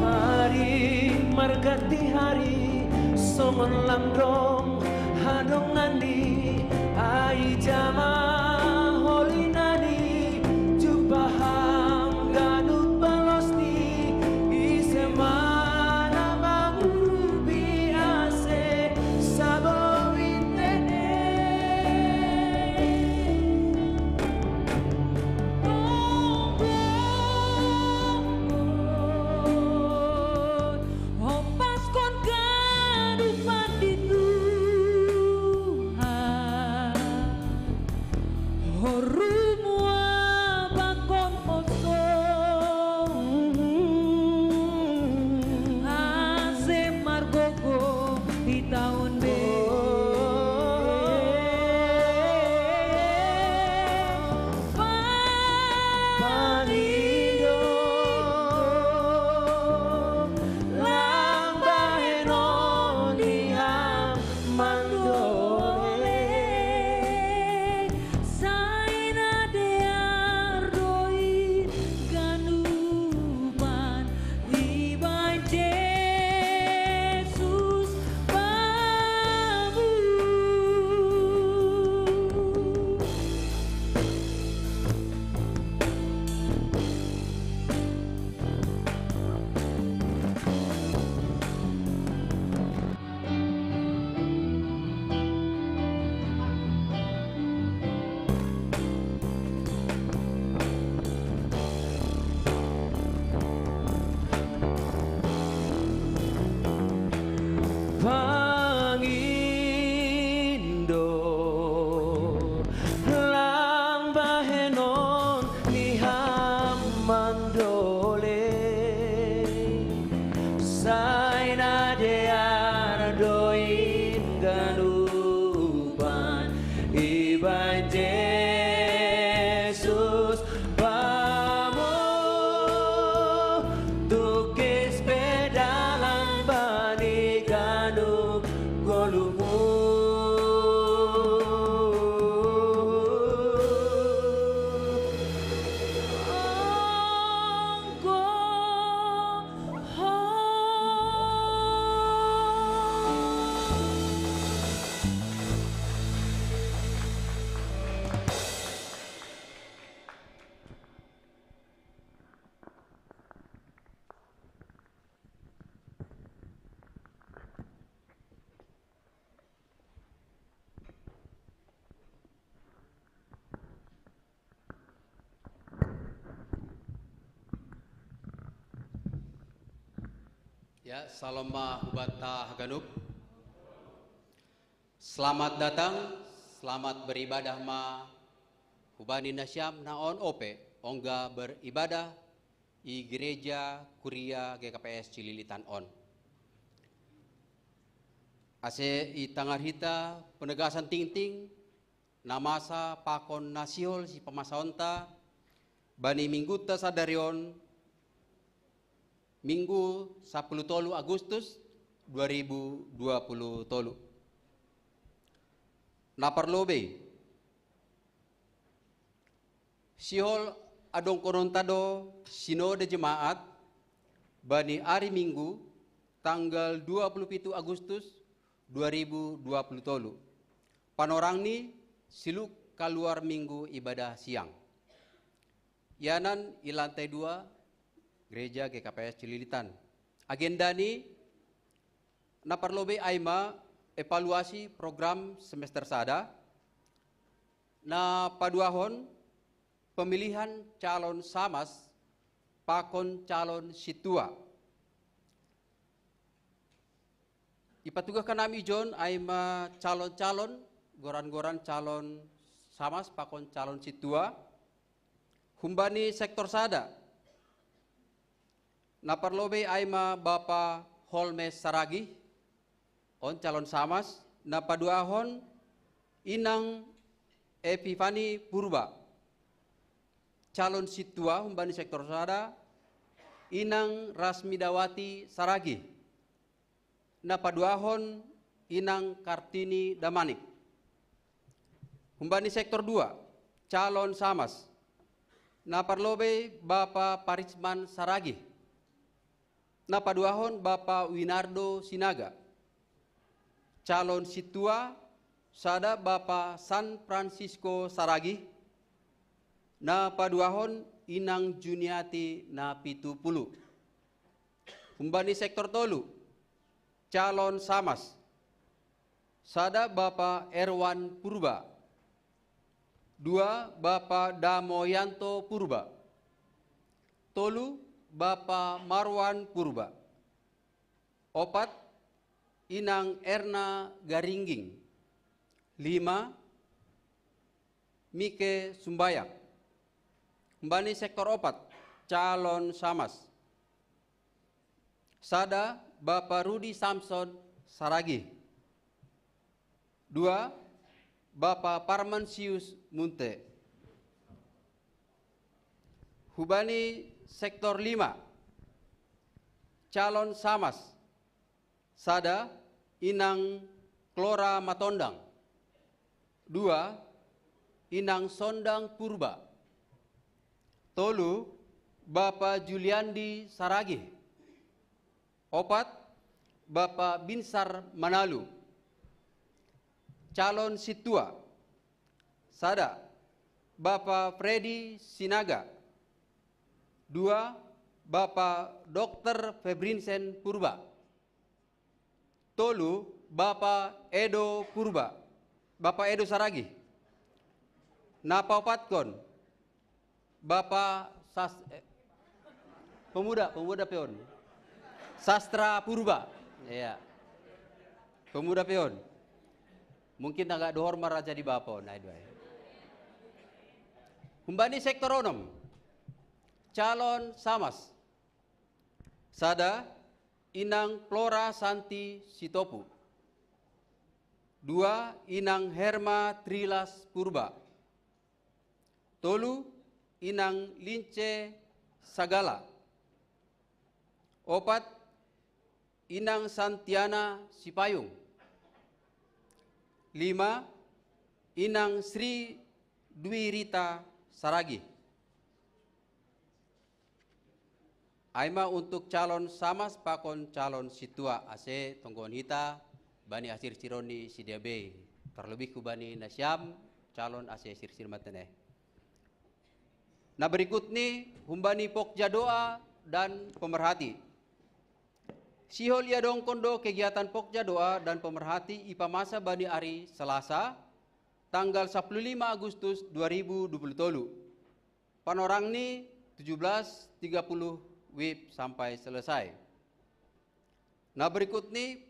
Hari marganti hari songon lam dong hadongan ni ai jama holi nani jumpa ham ganup balos ni ise ma na mangurupi ase sabo intene. Hopas kon ganupan di Tuhan. Horumua bakon kosong. Ase margogo di taon be. Pangindo lang bahenon ni ham mandole. Sai na dear do in ganupan ibaen Jesus pamu. Pangindo lang bahenon ni ham mandole. Sai na dear do in ganupan ibaen Jesus pamu. Tukis pedalan bani ganup golupu. Anggo Ya, salom ma hubanta haganup. Selamat datang, selamat beribadah ma hubani nasiam na on ope, ongga beribadah i Gereja Kuria G K P S Cililitan on. Ase itangar hita penegasan tingting, na masa pakon na sihol sipamasaonta, bani minggunta sadari on, Minggu sapuluh tolu Agustus dua ribu dua puluh tolu. Na parlobei, sihol adong konon tado sinode jemaat bani ari Minggu tanggal dua puluh pitu Agustus dua ribu dua puluh tolu. Panorang ni siluk kaluar Minggu ibadah siang. Ianan i lantai dua gereja G K P S Cililitan. Agenda ni na parlobei aima evaluasi program semester sada, na paduahon pemilihan calon samas pakon calon situa. Ipatugah kanami ijon aima calon-calon, goran-goran calon samas pakon calon situa. Humbani sektor sada, na parlobei aima Bapa Holmes Saragih, on calon samas, na paduahon Inang Epifani Purba. Calon situa humbani sektor sada, Inang Rasmidawati Saragih. Na paduahon Inang Kartini Damanik. Humbani sektor dua, calon samas, na parlobei Bapa Parisman Saragih. Na paduahon Bapa Winardo Sinaga. Calon situa sada Bapa San Francisco Saragih. Na paduahon Inang Juniati na pitu pulu. Humbani sektor tolu, calon samas, sada Bapa Erwan Purba. Dua Bapa Damoyanto Purba. Tolu Bapa Marwan Purba. Opat Inang Erna Garingging. Lima Mike Sumbayak. Humbani sektor opat, calon samas, sada Bapa Rudi Samson Saragih. Dua Bapa Parmansius Munte. Humbani sektor lima, calon samas, sada Inang Klora Matondang. Dua Inang Sondang Purba. Tolu Bapa Juliandi Saragih. Opat Bapa Binsar Manalu. Calon situa, sada Bapa Freddy Sinaga. Dua Bapa Dokter Febrinsen Purba. Tolu Bapa Edo Purba. Bapa Edo Saragih. Na paopatkon Bapa Sas eh, pemuda, pemuda pe on. Sastra Purba. Iya. Pemuda pe on. Mungkin agak dohor ma ra jadi bapa on, ai duai. Humbani sektor onom, calon samas, sada Inang Flora Santi Sitopu. Dua Inang Herma Trilas Purba. Tolu Inang Lince Sagala. Opat Inang Santiana Sipayung. Lima Inang Sri Dwi Rita Saragih. Aima untuk calon samas pakon calon situa ase tonggohon hita bani hasirsiron ni sidea be. Terlebih humbani nasiam calon ase sirsir matene. Na berikut ni humbani pokja doa dan pemerhati. Sihol iadongkon do kegiatan pokja doa dan pemerhati ipamasa bani ari Selasa, tanggal sapuluh lima Agustus dua ribu dua puluh tolu. Panorang ni tujuh belas tiga puluh wib sampai selesai. Na berikut ni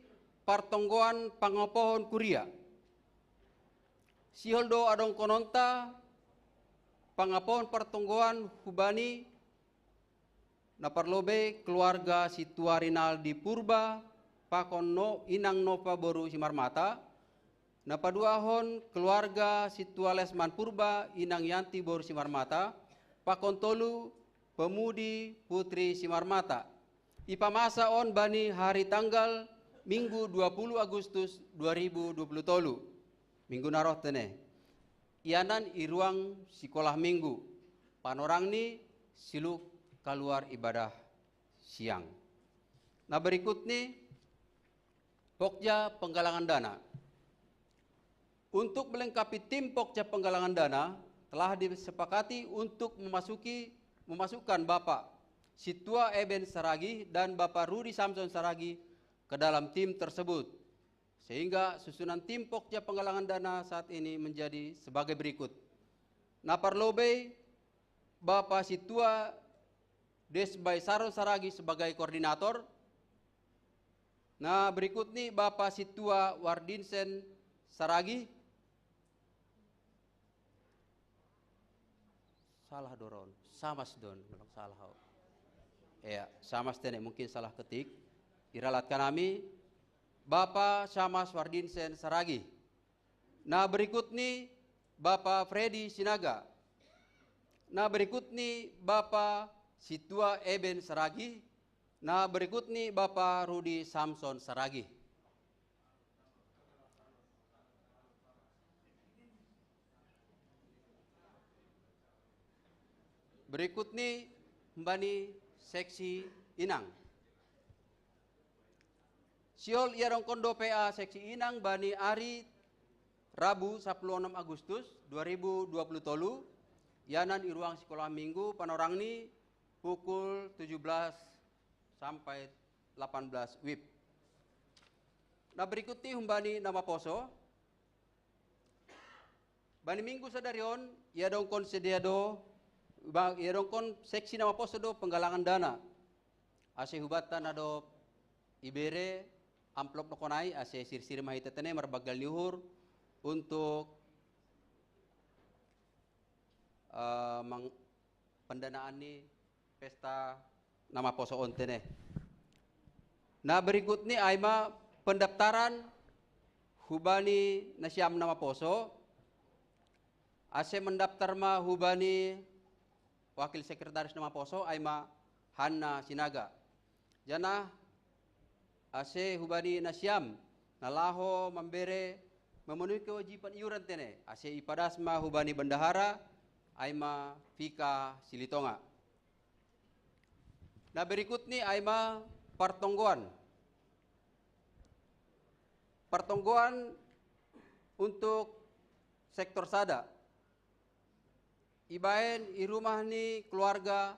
partonggoan pangapohon kuria. Sihol do adongkononta pangapohon partonggoan humbani na parlobei keluarga situa Rinaldi Purba pakon no Inang Nova boru Simarmata, na paduahon keluarga situa Lesman Purba Inang Yanti boru Simarmata, pakon tolu pemudi putri Simarmata. Ipamasa on bani hari tanggal Minggu dua puluh Agustus dua ribu dua puluh tolu. Minggu na roh tene. Ianan i ruang sikolah Minggu. Panorang ni siluk kaluar ibadah siang. Nah, berikut ni pokja penggalangan dana. Untuk melengkapi tim pokja penggalangan dana, telah disepakati untuk memasuki memasukkan Bapak Situa Eben Saragih dan Bapak Rudi Samson Saragih ke dalam tim tersebut, sehingga susunan tim pokja penggalangan dana saat ini menjadi sebagai berikut. Nah, parlobei Bapak Situa Desbai Saron Saragih sebagai koordinator. Nah, berikut ni Bapak Situa Wardinsen Saragih. Salah doron, Samas don, kalau salah. Ya, Samas tene mungkin salah ketik. Iralatkan ami, Bapak Samas Wardinsen Saragih. Nah, berikut ni Bapak Freddy Sinaga. Nah, berikut ni Bapak Situa Eben Saragih. Nah, berikut ni Bapak Rudi Samson Saragih. Berikut ni bani seksi inang. Siol ia dongkon do P A seksi inang bani ari Rabu sapuluh onom Agustus dua ribu dua puluh tolu, yanan i ruang sekolah minggu, panorang ni pukul tujuh belas sampai delapan belas wib. Nah, berikut ni humbani na maposo. Bani minggu sadari on, ia dongkon sedia do, ba-, ia dongkon seksi na maposo do penggalangan dana. Ase hubanta na do ibere amplop no konai, ase sir-sir mahita tene marbagal ni uhur untuk, eh, mang-, pendanaan ni pesta na maposo on tene. Nah, berikut ni ai ma pendaftaran hubani nasiam na maposo. Ase mendaftar ma hubani wakil sekretaris na maposo ai ma Hanna Sinaga. Janah ase hubani nasiam na laho mambere memenuhi kewajiban iuran tene, ase ipadas ma hubani bendahara ai ma Fika Silitonga. Nah, berikut ni ai ma partonggoan. Partonggoan untuk sektor sada. Ibaen i rumah ni keluarga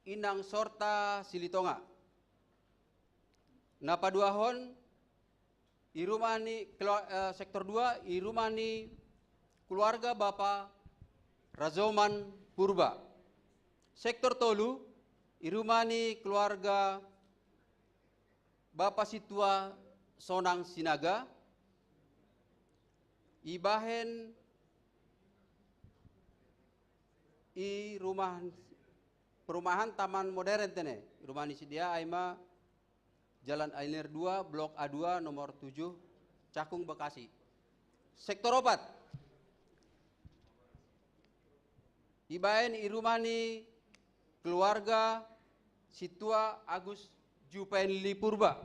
Inang Sorta Silitonga. Na paduahon i rumah ni kelua-, eh, sektor dua, i rumah ni keluarga Bapa Razoman Purba. Sektor tolu, i rumah ni keluarga Bapa Situa Sonang Sinaga. Ibahen i rumah, perumahan Taman Modern tene. Rumah ni sidia ai ma Jalan Ainer dua, Blok A dua, nomor tujuh, Cakung, Bekasi. Sektor opat. Ibaen i rumah ni keluarga Situa Agus Jupain Lipurba.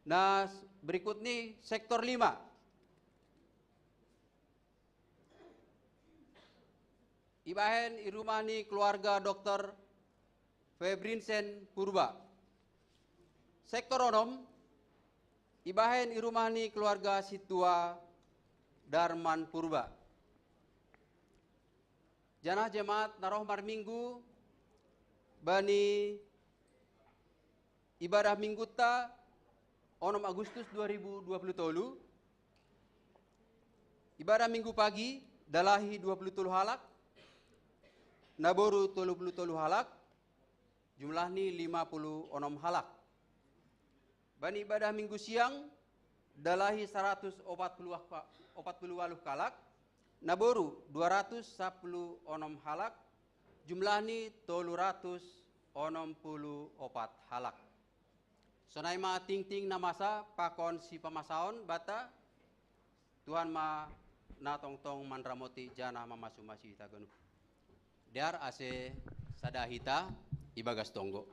Nah, berikut ni sektor lima. Ibahen i rumah ni keluarga Doktor Febrinsen Purba. Sektor onom, ibahen i rumah ni keluarga Situa Darman Purba. Janah jemaat na roh marminggu bani ibadah mingguta onom Agustus dua ribu dua puluh tolu. Ibadah minggu pagi dalahi dua puluh tolu halak, naboru tolu puluh tolu halak, jumlah ni lima puluh onom halak. Bani ibadah minggu siang dalahi saratus opat puluh wa-, opat puluh waluh kalak, naboru dua ratus sapuluh onom halak, jumlah ni tolu ratus onom puluh opat halak. Sonai ma tingting na masa pakon sipamasaon banta, Tuhan ma na tongtong manramoti janah mamasu-masu hita ganup. Dear ase sada hita ibagas tonggo.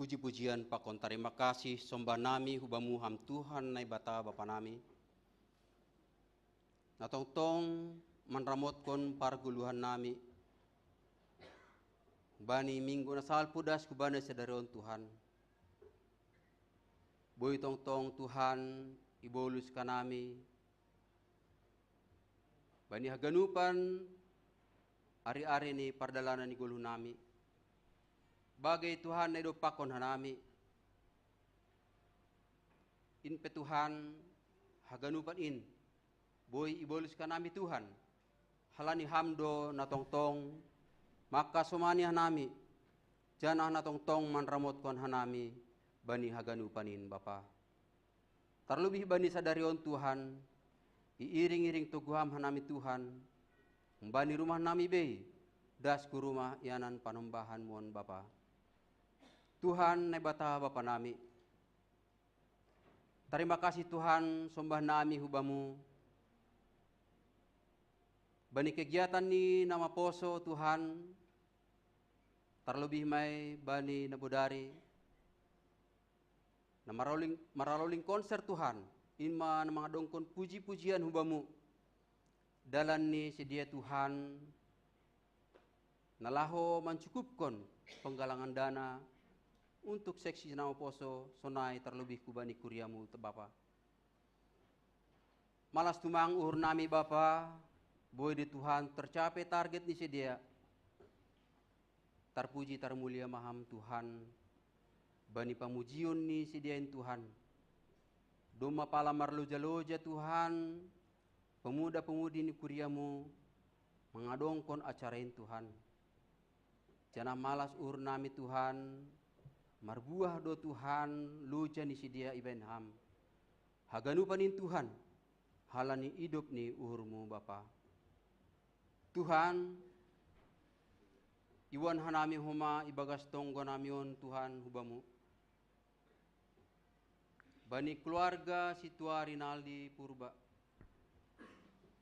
Puji-pujian pakon tarima kasih sombah nami hu Bamu Ham Tuhan Naibata Bapa nami, na tongtong manramotkon pargoluhan nami bani minggu na salpu das hubani sadari on Tuhan. Boi tongtong Tuhan ibolus hanami bani haganupan ari-ari ni pardalanan ni goluh nami. Bagei Tuhan na idompakkon hanami, in pe Tuhan haganupan in boi ibolus hanami Tuhan, halani Ham do na tongtong mangkasomani hanami, janah na tongtong manramotkon hanami bani haganupan in Bapa. Tarlobih bani sadari on Tuhan, iiring-iring toguh Ham hanami Tuhan, humbani rumah nami bei, das hu rumah ianan panombahanmu on Bapa. Tuhan Naibata Bapa nami, tarima kasih Tuhan sombah nami hu Bamu, bani kegiatan ni na maposo Tuhan, tarlobih ma i bani na bodari, na mararoling, mararoling konser Tuhan, in ma na mangadongkon puji-pujian hu Bamu. Dalan ni sidea Tuhan, na laho mancukupkon penggalangan dana untuk seksi na maposo sonai tarlobih hubani kuriamu Bapa. Malas tumang uhur nami Bapa, boi do Tuhan tercapai target ni sidea. Tarpuji tarmulia ma Ham Tuhan, bani pamujion ni sidea in Tuhan. Domma pala marloja-loja Tuhan, pemuda-pemudi ni kuriamu mangadongkon acara in Tuhan. Janah malas uhur nami Tuhan, marbuah do Tuhan loja ni sidea ibahen Ham. Haganupan in Tuhan, halani idop ni uhurmu Bapa. Tuhan, iboan hanami homa ibagas tonggo nami on Tuhan hu Bamu. Bani keluarga sintua Rinaldi Purba,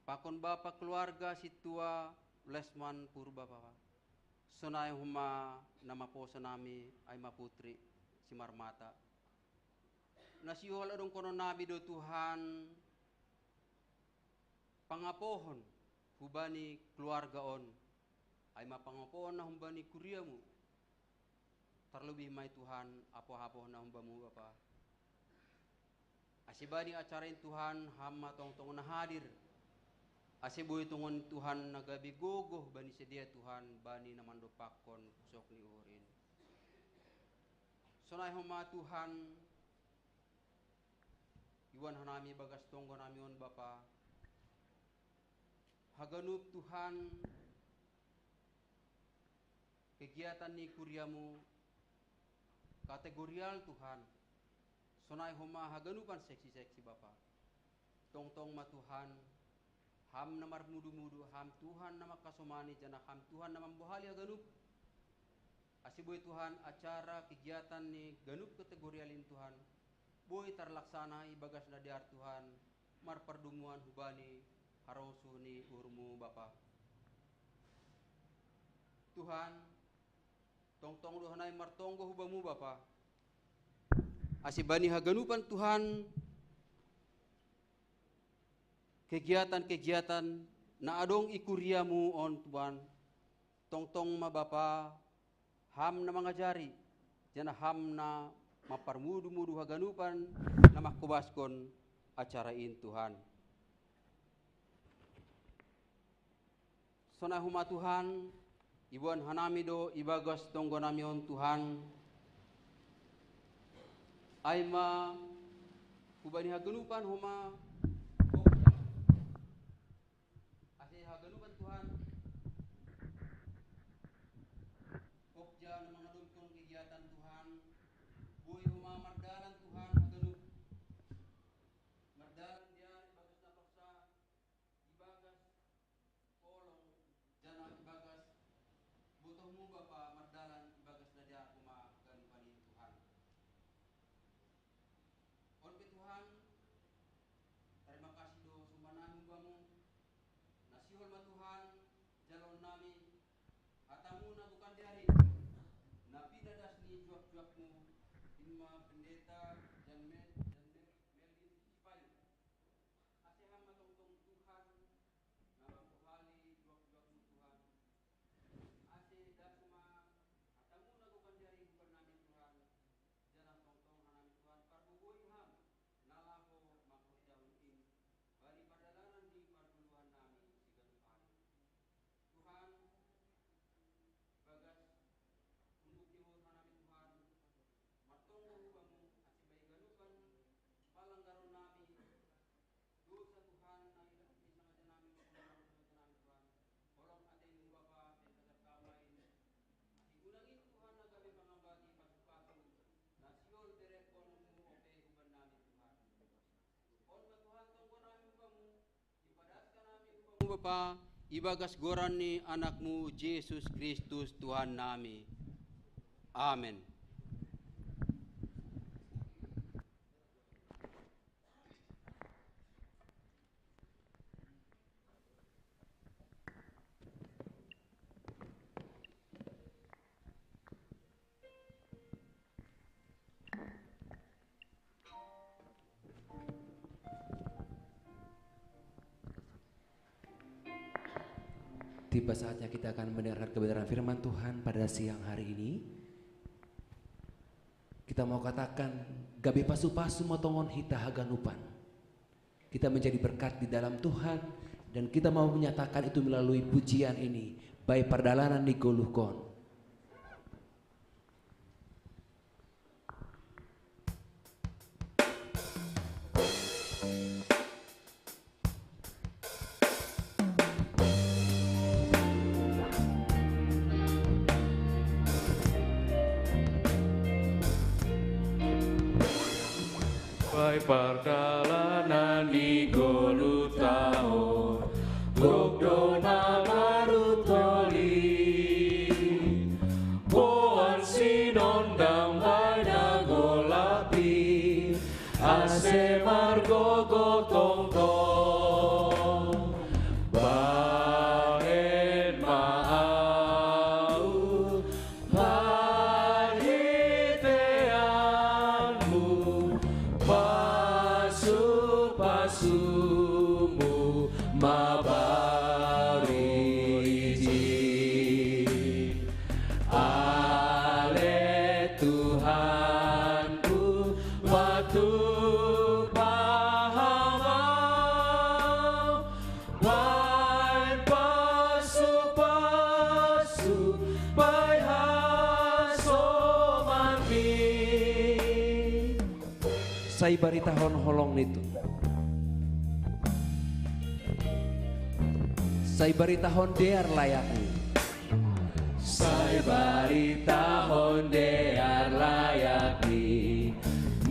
pakon bapa keluarga sintua Lesman Purba Bapa. Sonai homa na maposo nami ai ma Putri Simarmata. Na sihol adongkonon nami do Tuhan pangapohon hubani keluarga on, ai ma pangapohon na humbani kuriamu. Tarlobih ma i Tuhan apoh-apoh na hum Bamu Bapa. Ase bani acara in Tuhan Ham ma tongtong na hadir. Ase boi tongon Tuhan na gabe gogoh bani sidea Tuhan bani na mandompakkon pusok ni uhur in. Sonai homa Tuhan, iboan hanami bagas tonggo nami on Bapa. Haganup Tuhan, kegiatan ni kuriamu kategorial Tuhan. Sonai homa haganupan seksi-seksi Bapa. Tongtong ma Tuhan, Ham na marmudu-mudu, Ham Tuhan na mangkasomani, janah Ham Tuhan na mambohali haganup. Ase boi Tuhan acara kegiatan ni ganup kategorial in Tuhan, boi tarlaksana ibagas na dear Tuhan, marpardomuan hubani harosuh ni uhurmu Bapa. Tuhan, tongtong do hanami martonggo hu Bamu Bapa. Ase bani haganupan Tuhan, kegiatan-kegiatan na adong i kuriamu on Tuhan, tongtong ma Bapa, Ham na mangajari, janah Ham na mamparmudu-mudu haganupan na mangkobaskon acara in Tuhan. Sonai homa Tuhan, iboan hanami do ibagas tonggo nami on Tuhan. Ai ma hubani haganupan homa, ase haganupan Tuhan, pokja na mangadongkon kegiatan Tuhan, boi homa mardalan Tuhan haganup. Mardalan dia ibagas na paksa, ibagas holong, janah ibagas botohmu Bapa mardalan ibagas na dear homa haganupan in Tuhan. On pe Tuhan, tarima kasih do sombah nami hu Bamu. Na sihol ma Tuhan jaloon nami, hatamu na bukan dear in, na pinadas ni juak-juakmu, in ma pendeta Jan Mel-, Jan Mel-, Melvin Sipayung. Ase Ham ma tongtong Tuhan, Bapa, ibagas goran ni Anakmu Jesus Kristus Tuhan nami. Amen. Tiba saatnya kita akan mendengarkan kebenaran firman Tuhan pada siang hari ini. Kita mau katakan, gabe pasu-pasu matongon hita haganupan. Kita menjadi berkat di dalam Tuhan, dan kita mau menyatakan itu melalui pujian ini, baik pardalanan ni goluhkon. Bae pardalanan ni goluh taon, gok do na marut oli. Boan sinondang bae na golap i, ase margogoh tongtong. Bahen ma au parhiteanmu, pasu-pasumu mabarisi. Ale Tuhanku, patupa hama, baen pasu-pasu bai hasomanmi. Sai baritahon holong ni Tuhan. Sai baritahon dear layakni. Sai baritahon dear layakni,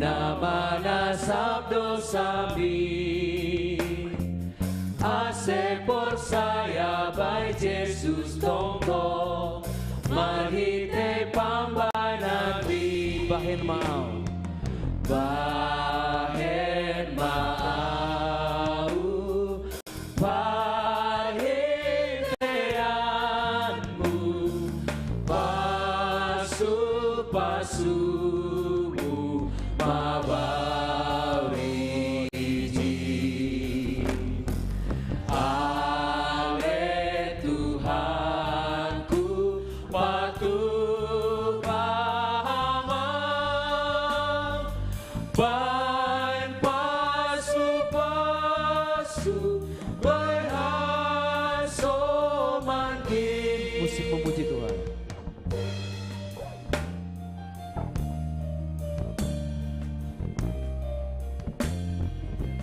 na manasap dousami. Ase porsaya bai Jesus tongtong, marhite pambahenanmi. Bahen ma au. Bahen ma au parhiteanmu, pasu-pasumu mabarisi. Ale Tuhanku, patupa hama, baen pasu-pasu bai hasomanmi. Musik memuji Tuhan.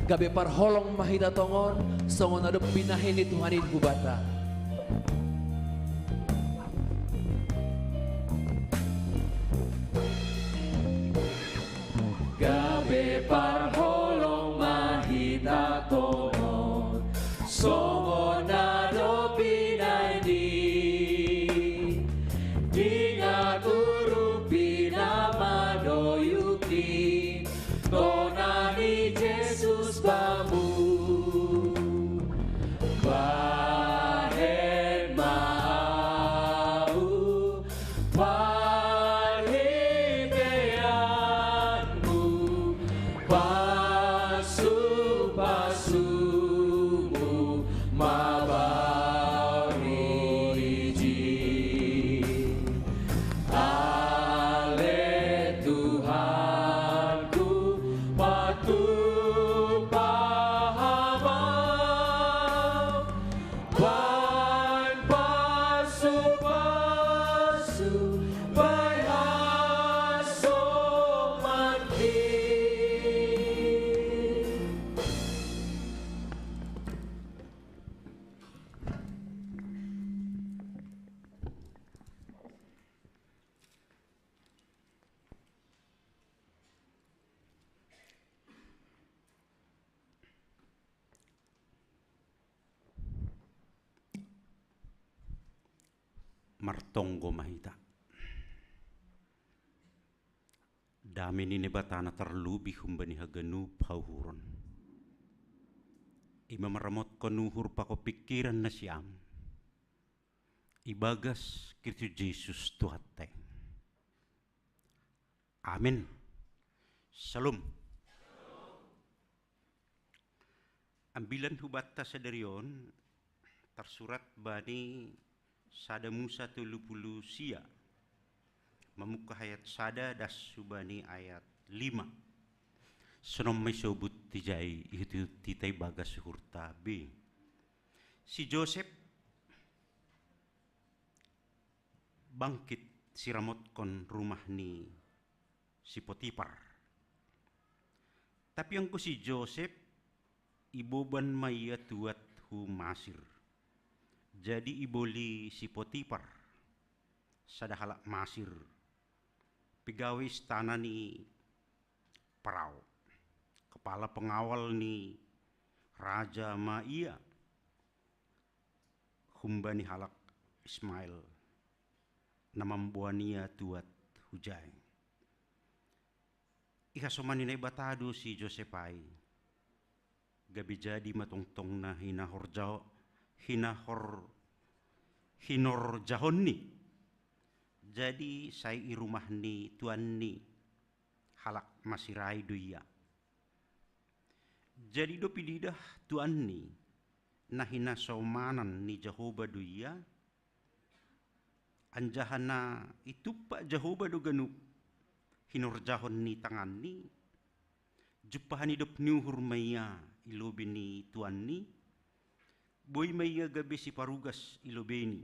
Gabe parholong ma hita tongon, songon na dob binahen ni Tuhan i hubanta. Gabe parholong ma hita tongon, songon na dob binahen i. Ingat urupi na madoyuk i, tona ni Jesus bamu. Bahen ma au parhiteanmu, pasu-pasumu Martonggo ma hita. Dame ni Naibata na tarlubi humbani haganup hauhuron, i ma maramotkon uhur pakon pingkiran nasiam ibagas Kristus Jesus Tuhanta i. Amin. Syalom. Ambilan hubanta sadari on tarsurat bani Sada Musa tolu pulu sia, mamungka ayat sada das hubani ayat lima. Sonon ma isobut ijai, ihut-ihut hita ibagas uhurta be. Si Josep bangkit siramotkon rumah ni si Potipar. Tapi anggo si Josep, iboban ma ia tuat hu Masir. Jadi iboli si Potipar, sada halak Masir, pegawai istana ni Parao, kepala pengawal ni raja ma ia, humbani halak Ismael na mamboan ia tuat hujai. Ihasoman ni Naibata do si Josep ai, gabe jadi ma tongtong na hinahorjao, hinahor, hinorjahonni. Jadi sai i rumah ni tuanni, halak Masir ai do ia. Jadi dob ididah tuanni na hinasomanan ni Jahowa do ia, anjaha na itumpak Jahowa do ganup hinorjahon ni tanganni, jumpahani dob ni uhur ma ia i lobei ni tuanni, boi ma ia gabe siparugas i lobeini.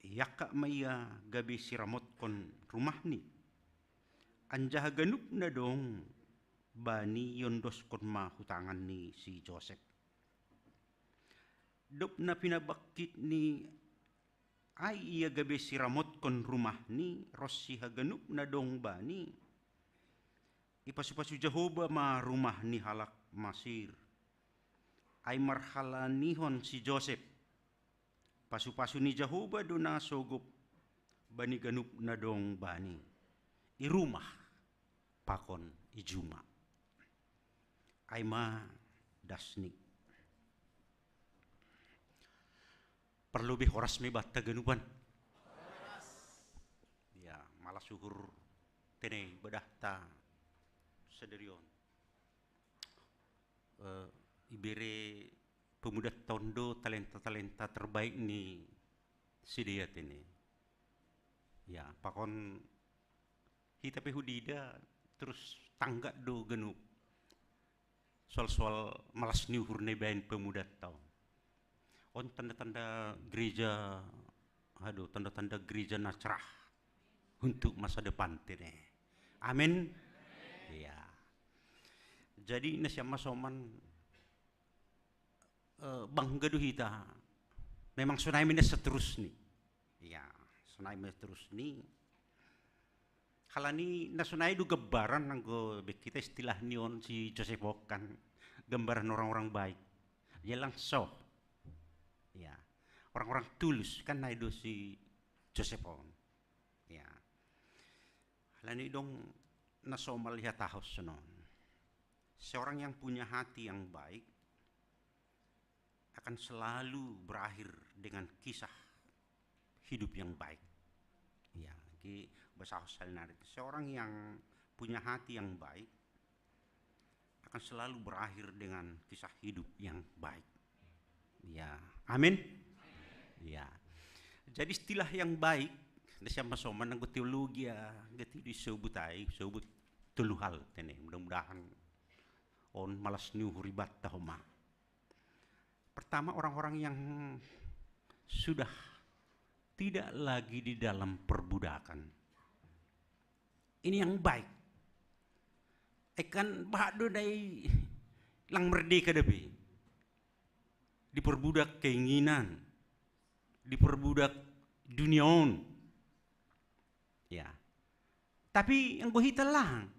Iangkat ma ia gabe siramotkon rumahni, anjaha ganup na dong bani iondoskon ma hu tangan ni si Josep. Dob na pinabangkitni ai ia gabe siramotkon rumahni ronsi haganup na dong bani, ipasupasu Jahowa ma rumah ni halak Masir. Ai marhalanihon si Josep, pasupasu ni Jahowa do na sogop bani ganup na dong bani, i rumah pakon i juma. Ai ma dasni. Parlobei horas ma ibanta ganupan. Ya, malas uhur tene ibadahta sadari on. Eh, ibere pemudanta on do talenta-talenta terbaik ni sidea tene. Ya, pakon hita pe hudida terus tanggap do ganup soal-soal malas ni uhur na ibaen pemudanta on. On tanda-tanda gereja, aduh, tanda-tanda gereja na cerah untuk masa depan tene. Amin. Ya. Jadi nasiam ma soman, eh, bangga do hita. Memang sonai ma na seterusni. Ya, sonai ma seterusni. Halani na sonai do gambaran anggo be hita istilahni on si Josep on kan, gambaran orang-orang baik. Ya langsung. Ya. Orang-orang tulus kan na i do si Josep on. Ya. Halani dong na somal ihatahon sonon. Seorang yang punya hati yang baik akan selalu berakhir dengan kisah hidup yang baik. Ya, jadi bahasa Australia, seorang yang punya hati yang baik akan selalu berakhir dengan kisah hidup yang baik. Ya, amin. Ya. Jadi istilah yang baik, nasiam ma soman anggo teologi, ya, gati di sebut ai, sebut tolu hal tene. Mudah-mudahan on malas ni uhur ibanta homa. Pertama, orang-orang yang sudah tidak lagi di dalam perbudakan. Ini yang baik. Ai kan bahat do na i lang merdeka dope. Diperbudak keinginan, diperbudak dunia on. Ya. Tapi anggo hita lang,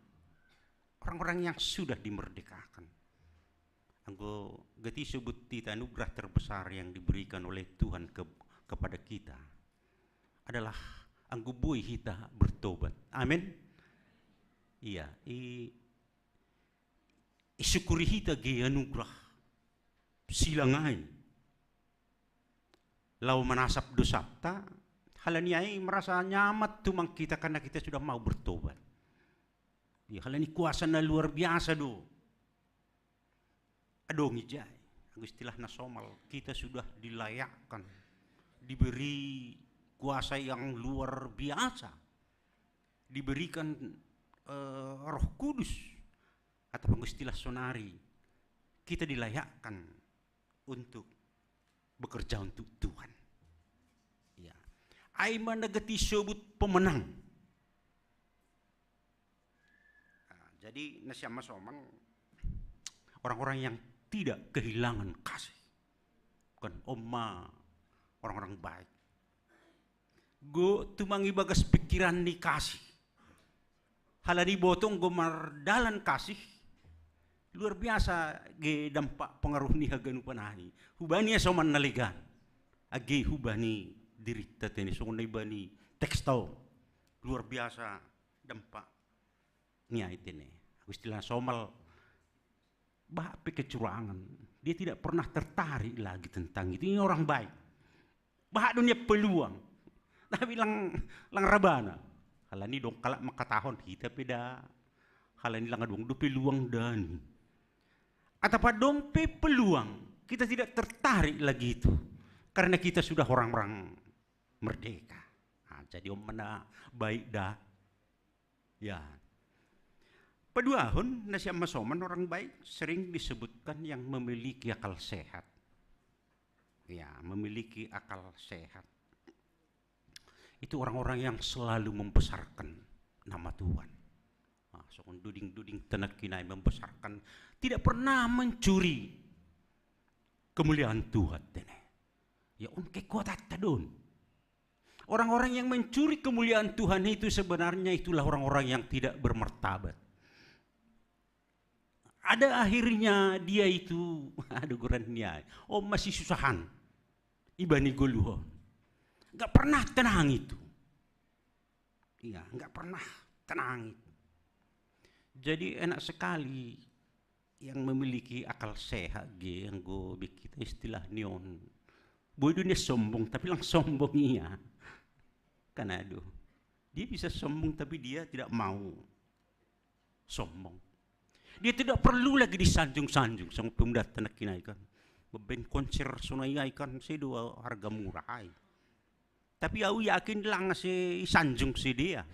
orang-orang yang sudah dimerdekakan. Anggo gati sebut hita anugerah terbesar yang diberikan oleh Tuhan ke, kepada kita. adalah anggo boi hita bertobat. Amin. Iya, i, isyukuri hita age anugerah silang ai laho manasap dosanta, halani ai merasa nyaman tumang hita karena hita sudah mau bertobat. Iya, halani kuasa na luar biasa do. Adong ijai, anggo istilah na somal, hita sudah dilayakkan, diberi kuasa yang luar biasa, diberikan, eh, Roh Kudus, atau anggo istilah sonari, hita dilayakkan untuk bekerja untuk Tuhan. Ya. Ai ma na gati sobut pemenang. Nah, jadi na sian ma somal, orang-orang yang tidak kehilangan kasih. Kan on ma orang-orang baik. Anggo tumang ibagas pikiran ni kasih. Halani boto anggo mardalan kasih, luar biasa age dampak pengaruh ni haganupan ai. Hubani ia somal na legan. Age hubani dirinta tene, songon na hubani teks tau. Luar biasa dampak ni ai tene. Anggo istilah na somal, bahat pe kecurangan. Dia tidak pernah tertarik lagi tentang itu. Ini orang baik. Bahat do nian peluang. Tapi lang, lang rabana. Halani adong halak mangkatahon, hita pe da. Halani lang adong do peluang da ni. Atau adong pe peluang, hita tidak tertarik lagi itu. Karena hita sudah orang-orang merdeka. Nah, jadi on ma na baik da. Ya. Paduahon, na sian ma somal, orang baik sering disebutkan yang memiliki akal sehat. Ya, memiliki akal sehat. Itu orang-orang yang selalu membesarkan nama Tuhan. Nah, songon doding-doding tena kinai membesarkan, tidak pernah mencuri kemuliaan Tuhan tene. Ya, on kekuatan tadon. Orang-orang yang mencuri kemuliaan Tuhan itu sebenarnya itulah orang-orang yang tidak bermartabat. Ada akhirnya dia itu, ada goran ni ai, on ma sisusahan, ibani goluhon. Nggak pernah tenang itu. Iya, nggak pernah tenang itu. Jadi enak sekali yang memiliki akal sehat ge, anggo be hita istilah ni on. Boi do nian sombong, tapi lang sombong ia. Kan aduh. Dia bisa sombong, tapi dia tidak mau sombong. Dia tidak perlu lagi disanjung-sanjung sama pemuda tena kinai kan. Beben konser sonai ai kan, sedo harga murah ai. Tapi au yakin lang se isanjung se dia.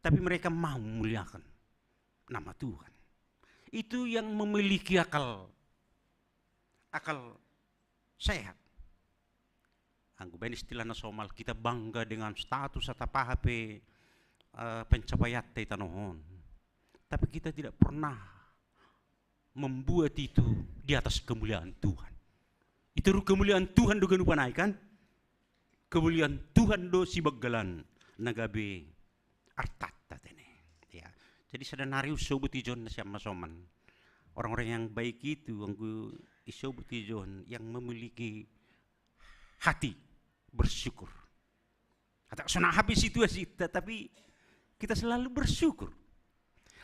Tapi mereka mau memuliakan nama Tuhan. Itu yang memiliki akal, akal sehat. Anggo baen istilah na somal, kita bangga dengan status atau apa pe, eh, pencapaian di tanoh on. Tapi kita tidak pernah membuat itu di atas kemuliaan Tuhan. Itu kemuliaan Tuhan do ganupan ai kan? Kemuliaan Tuhan do sibanggalan na gabe artanta tene. Ya. Jadi sada nari usobut ijon na sian ma somal. Orang-orang yang baik itu, anggo isobut ijon yang memiliki hati bersyukur. Atau sonang hape situasi, tetapi kita selalu bersyukur.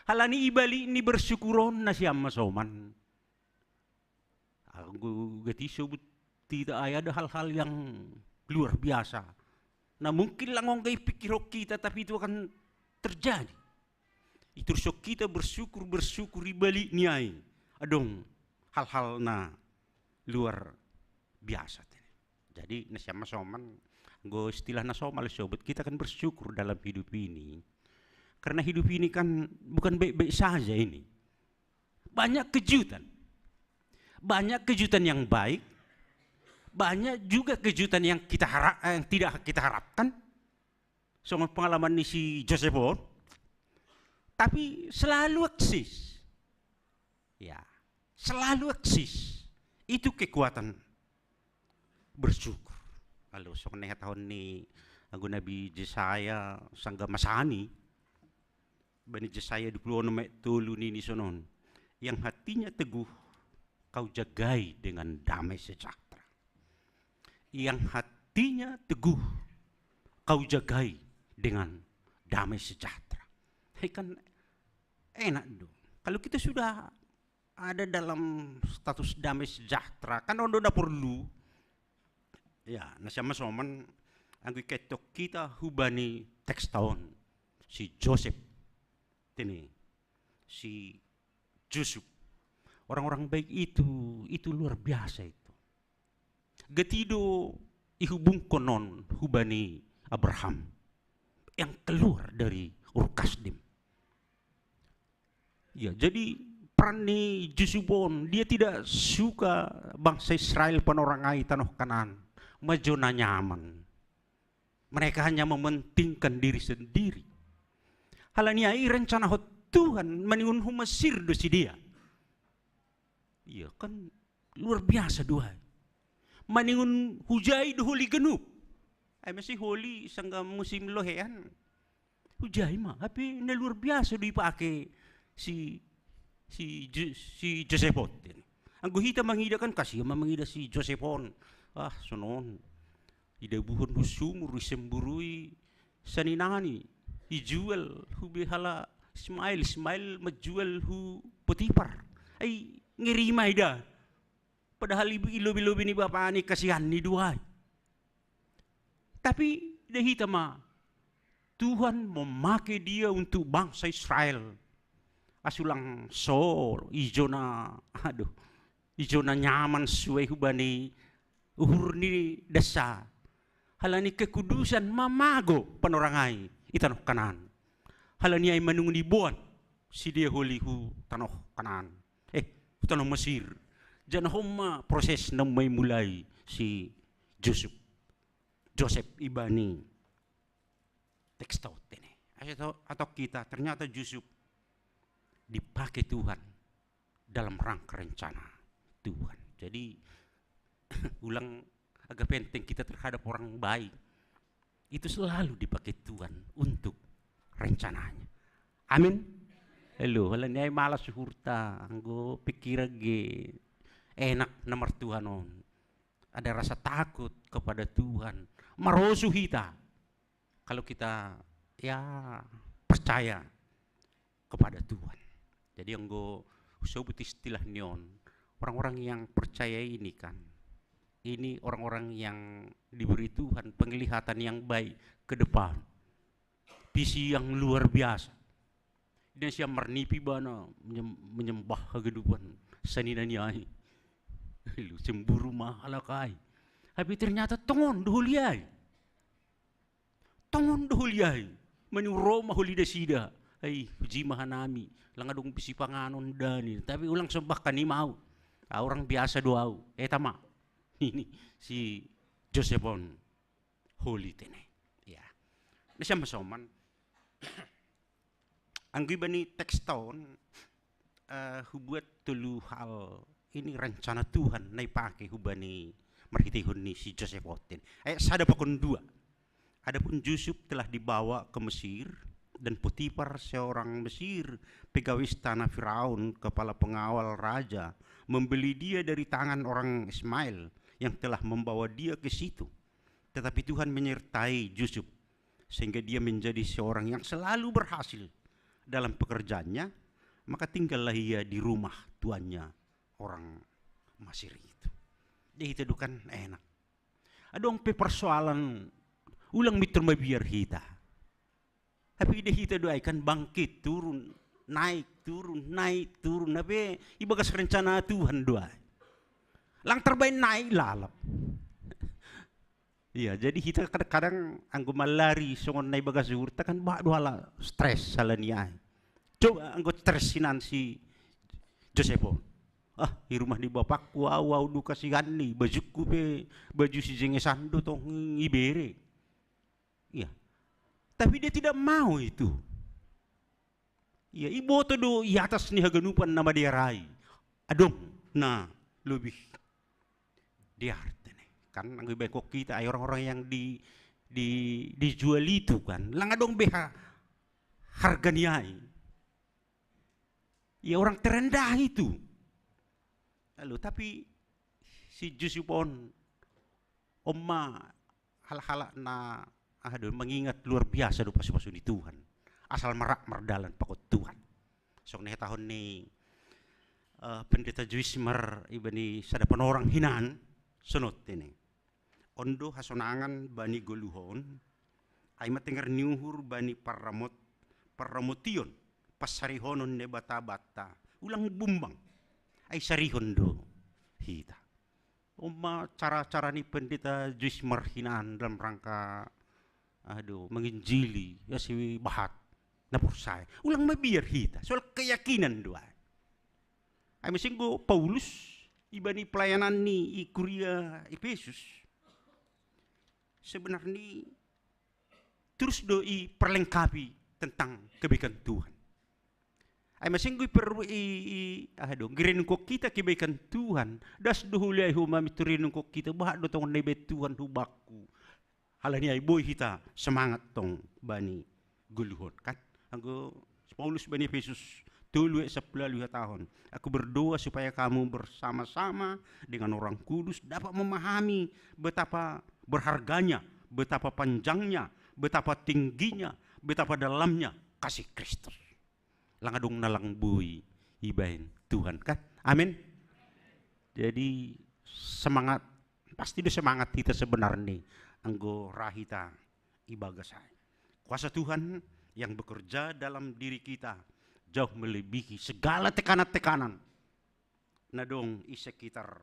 Halani ibalik ni bersyukur on na sian ma somal. Anggo gati sobut hita ai ada hal-hal yang luar biasa. Nah, mungkin lang on gati pikir kita, tapi itu akan terjadi. Itu so kita bersyukur, bersyukur ibalik ni ai. Adong hal-hal na luar biasa tene. Jadi na sian ma somal, anggo istilah na somal sobut, kita kan bersyukur dalam hidup ini. Karena hidup ini kan bukan baik-baik saja ini. Banyak kejutan. Banyak kejutan yang baik, banyak juga kejutan yang kita harap, yang tidak kita harapkan. Songon pengalaman ni si Joseph on. Tapi selalu eksis. Ya, selalu eksis. Itu kekuatan bersyukur. Lalu songon na ihatahon ni anggo Nabi Jesaya sangga masani. Bani Jesaya dua puluh enam ayat tolu nini sonon. Yang hatinya teguh, kau jagai dengan damai sejahtera. Yang hatinya teguh, kau jagai dengan damai sejahtera. Hei, kan enak dong. Kalau kita sudah ada dalam status damai sejahtera, kan ondo nda perlu. Ya, na siapa soman anggo iketok kita hubani teks taon si Joseph tene, si Yusuf. Orang-orang baik itu, itu luar biasa itu. Gatido ihubungkon on hubani Abraham yang keluar dari Ur Kasdim. Ya, jadi peran ni Yusuf on, dia tidak suka bangsa Israel panorangai tanoh Kanaan. Majo na nyaman. Mereka hanya mementingkan diri sendiri. Halani ai rencana hot Tuhan maningon hu Mesir do si dia. Iya kan luar biasa do ai. Maningon hujai do holi ganup. Ai masih holi sangga musim lohean. Hujai ma, tapi na luar biasa do ipake si si si Joseph on. Anggo hita mangida kan kasihan ma mangida si Joseph on. Ah, sonon. Idabuhon hu sumur, isemburui saninani, ijual hu be hala Ismail, Ismail majual hu Potifar. Ai ngeri ma ida. Padahal ilobi-lobi ni bapani kasihan ni do ai. Tapi ida hita ma, Tuhan memake dia untuk bangsa Israel. Asulang so ijo na, aduh, ijo na nyaman suai hubani uhur ni dasa. Halani kekudusan mamago panorangai i tanoh Kanaan. Halani ai manunguni boan si dia holi hu tanoh Kanaan. Eh, hu tanoh Mesir. Janah on ma proses na mai mulai si Joseph. Joseph ibani teks taon tene. Atau kita ternyata Yusuf dipakai Tuhan dalam rangka rencana Tuhan. Jadi ulang agak penting kita terhadap orang baik. Itu selalu dipakai Tuhan untuk rencananya. Amin. Halo, halo ni ai malas suhurta, anggo pikiran ge enak na martuhan on. Ada rasa takut kepada Tuhan. Marosuh hita. Kalau kita ya percaya kepada Tuhan. Jadi anggo sebut istilah ni on, orang-orang yang percaya ini kan, ini orang-orang yang diberi Tuhan penglihatan yang baik ke depan, visi yang luar biasa. Dan siap marnipi bana menyembah kehidupan sanina ni ai. Lu cemburu mahalak ai. Tapi ternyata tongon do holi ai. Tongon do holi ai. Mani ro ma holi dasida. Ai, huji ma hanami. Lang adong pisi panganon dani. Tapi ulang sombahkan i mau. Ah, orang biasa do au. Eh, tama. Ini si Joseph on holi tene. Ya. Nasiam masoman. Anggo ibani teks taon uh, hubuat tolu hal ini rencana Tuhan na ipake hubani marhiteihon ni si Joseph on tene. Ayat sada pakon dua. Adapun Yusuf telah dibawa ke Mesir dan Potifar seorang Mesir, pegawai istana Firaun, kepala pengawal raja, membeli dia dari tangan orang Ismail yang telah membawa dia ke situ. Tetapi Tuhan menyertai Yusuf sehingga dia menjadi seorang yang selalu berhasil dalam pekerjaannya, maka tinggallah ia di rumah tuannya orang Mesir itu. Jadi itu kan enak. Adong pe persoalan ulang mitur mabiar hita. Tapi ida hita do ai kan bangkit turun, naik turun, naik turun. Tapi ibagas rencana Tuhan do ai. Lang terbaik naik lalap. Iya, jadi hita kadang-kadang anggo malari songon na ibagas uhurta kan bah do ala stres ala ni ai. Coba anggo stres sinan si Joseph on. Ah, di rumah di bapakku au, au do kasihan ni, bajukku pe baju si jengesan do tong ibere. Iya. Tapi dia tidak mau itu. Iya, iboto do i atas ni haganupan na madear ai. Adong na lebih dear tene. Kan anggo ibaen kita ai orang-orang yang di di dijual itu kan. Lang adong be harga ni ai. Ya orang terendah itu. Lalu tapi si Yusuf on, on ma halak-halak na ah, do mengingat luar biasa do pasu-pasu ni Tuhan. Asal merak merdalan pakon Tuhan. Songon na hataon ni, eh, Pendeta Juismar ibani sada panorang hinan, songon on tene. On do hasonangan bani goluhon, ai ma tenger ni uhur bani parramot-, parramotion, pansarihonon Debata banta, ulang bumbang, ai sarihon do hita. On ma cara-cara ni Pendeta Juismar hinan dalam rangka, aduh, menginjili, ya, si bahat na porsaya. Ulang mabiar hita, soal keyakinan do ai. Ai muse anggo Paulus, ibani pelayanan ni i kuria Efesus, sebenarni terus do i perlengkapi tentang kebaikan Tuhan. Ai muse anggo i per-, i, i, ah, do, anggo renungkon hita kebaikan Tuhan, das do huliai ho mami tu renungkon hita, bahat do tongon na ibaen Tuhan hubakku. Halani ai boi hita semangat tong bani goluhon, kan? Anggo si Paulus bani Efesus tolu ayat sampulu ualu ihatahon, "Aku berdoa supaya kamu bersama-sama dengan orang kudus dapat memahami betapa berharganya, betapa panjangnya, betapa tingginya, betapa dalamnya kasih Kristus." Lang adong na lang boi ibaen Tuhan, kan? Amin. Jadi semangat, pasti do semangat hita sebenarni anggo ra hita ibagas ai. Kuasa Tuhan yang bekerja dalam diri kita jauh melebihi segala tekanan-tekanan na dong i sekitar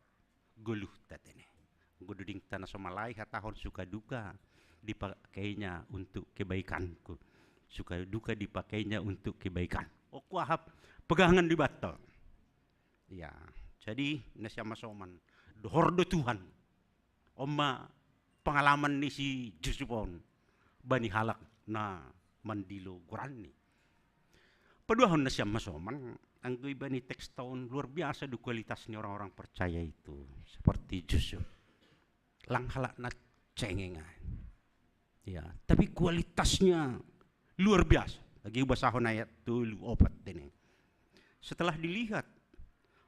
goluhta tene. Anggo dodingta na so malai hatahon, suka duka dipakainya untuk kebaikanku. Suka duka dipakainya untuk kebaikan. O, kuahap pegangan di bato. Ya, jadi nasiam masoman, dohor do Tuhan. On ma pengalaman ni si Jusup on bani halak na mandilo goranni. Paduahon nasiam masoman, anggo ibani teks ta on, luar biasa do kualitas ni orang-orang percaya itu, seperti Jusup. Lang halak na cengeng ai. Ya, tapi kualitasnya luar biasa. Lagi hubasahon ayat tolu opat tene. Setelah dilihat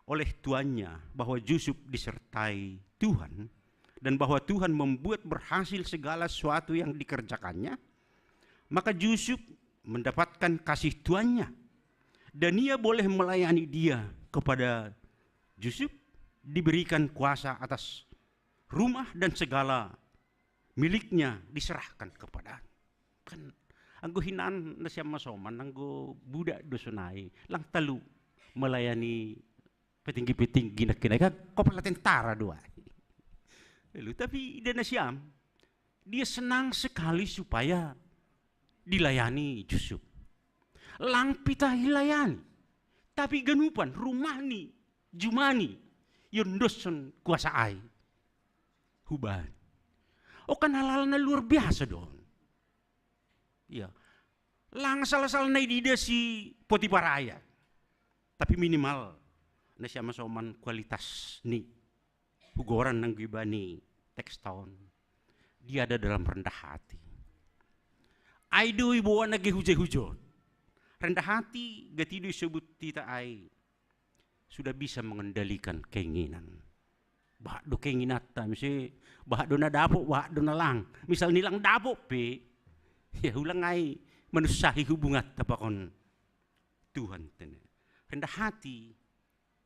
oleh tuannya bahwa Jusup disertai Tuhan dan bahwa Tuhan membuat berhasil segala sesuatu yang dikerjakannya, maka Jusup mendapatkan kasih tuannya dan ia boleh melayani dia. Kepada Jusup diberikan kuasa atas rumah dan segala miliknya diserahkan kepada. Kan anggo hinan nasiam masoman, anggo budak do sonai, lang talu melayani petinggi-petinggi na kinai, kan kepala tentara do ai. Lalu, tapi ida nasiam, dia senang sekali supaya dilayani Jusup. Lang pita ilayani, tapi ganupan rumahni, jumani, iondoshon kuasa ai hubani. O, kan hal-hal na luar biasa do on. Iya. Lang salah-salah na idida si Potipar ayat. Tapi minimal nasiam masoman kualitas ni hugoran nanggo ibani teks ta on, dia ada dalam rendah hati. Ai do iboan age huja-hujon. Rendah hati gati do isobut hita ai sudah bisa mengendalikan keinginan. Bahat do keinginanta, muse bahat do na dapot, bahat do na lang. Misal ni lang dapot pe, ya ulang ai manussahi hubunganta pakon Tuhan tene. Rendah hati,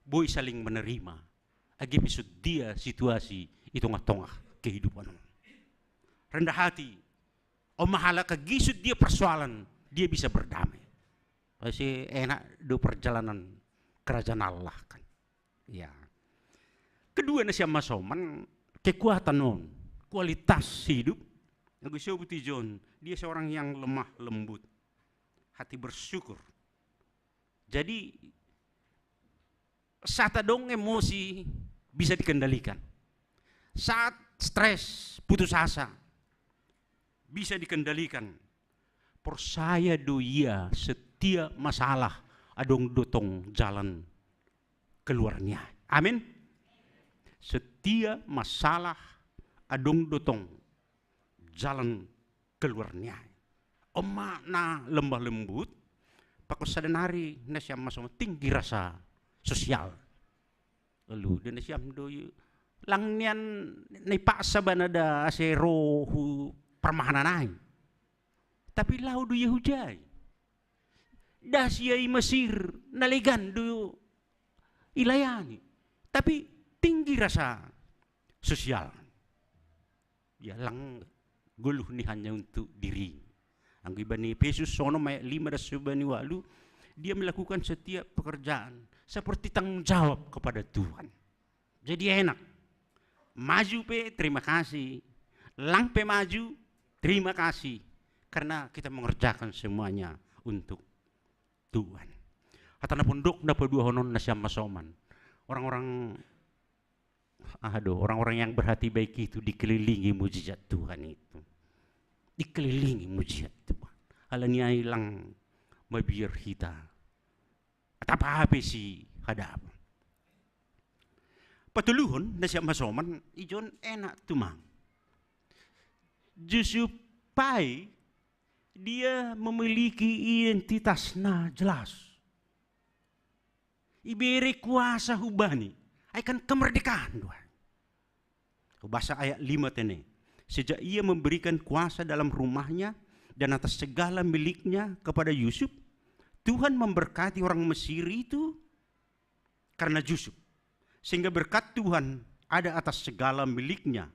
boi saling menerima age pe songon dia situasi i tongah-tongah kehidupan on. Rendah hati, on ma halak age songon dia persoalan, dia bisa berdamai. Pasti enak do perjalanan kerajaan Allah, kan. Ya. Kedua nasiam masoman, kekuatan on, kualitas hidup. Anggo isobut i jon, dia seorang yang lemah lembut, hati bersyukur. Jadi saat adong emosi bisa dikendalikan. Saat stres, putus asa, bisa dikendalikan. Porsaya do ia, setiap masalah adong do tong jalan keluarnya. Amin. Setiap masalah adong do tong jalan keluarnya. On ma na lemah lembut, pakon sadanari nasiam masoman, tinggi rasa sosial. Lalu dia nasiam do i, lang nian na ipaksa ibana da ase ro hu parmahanan ai. Tapi laho do ia hujai. Dasi ia i Mesir, na legan do ilayani. Tapi tinggi rasa sosial. Ia lang goluh ni hanya untuk diri. Anggo ibani Efesus sono ayat lima dan subani walu, dia melakukan setiap pekerjaan seperti tanggung jawab kepada Tuhan. Jadi enak. Maju pe terima kasih. Lang pe maju, terima kasih. Karena kita mengerjakan semuanya untuk Tuhan. Hata na pondok na paduahonon na sian masoman. Orang-orang, aduh, orang-orang yang berhati baik itu dikelilingi mujizat Tuhan itu. Dikelilingi mujizat Tuhan. Alani ai lang mabiar hita. Atapa pe si hadap. Patoluhon na sian masoman, ijon enak tumang. Justru pai dia memiliki identitas na jelas. Ibere kuasa hubani. Ai kan kemerdekaan do. Bahasa ayat lima tene. Sejak ia memberikan kuasa dalam rumahnya dan atas segala miliknya kepada Yusuf, Tuhan memberkati orang Mesir itu karena Yusuf. Sehingga berkat Tuhan ada atas segala miliknya,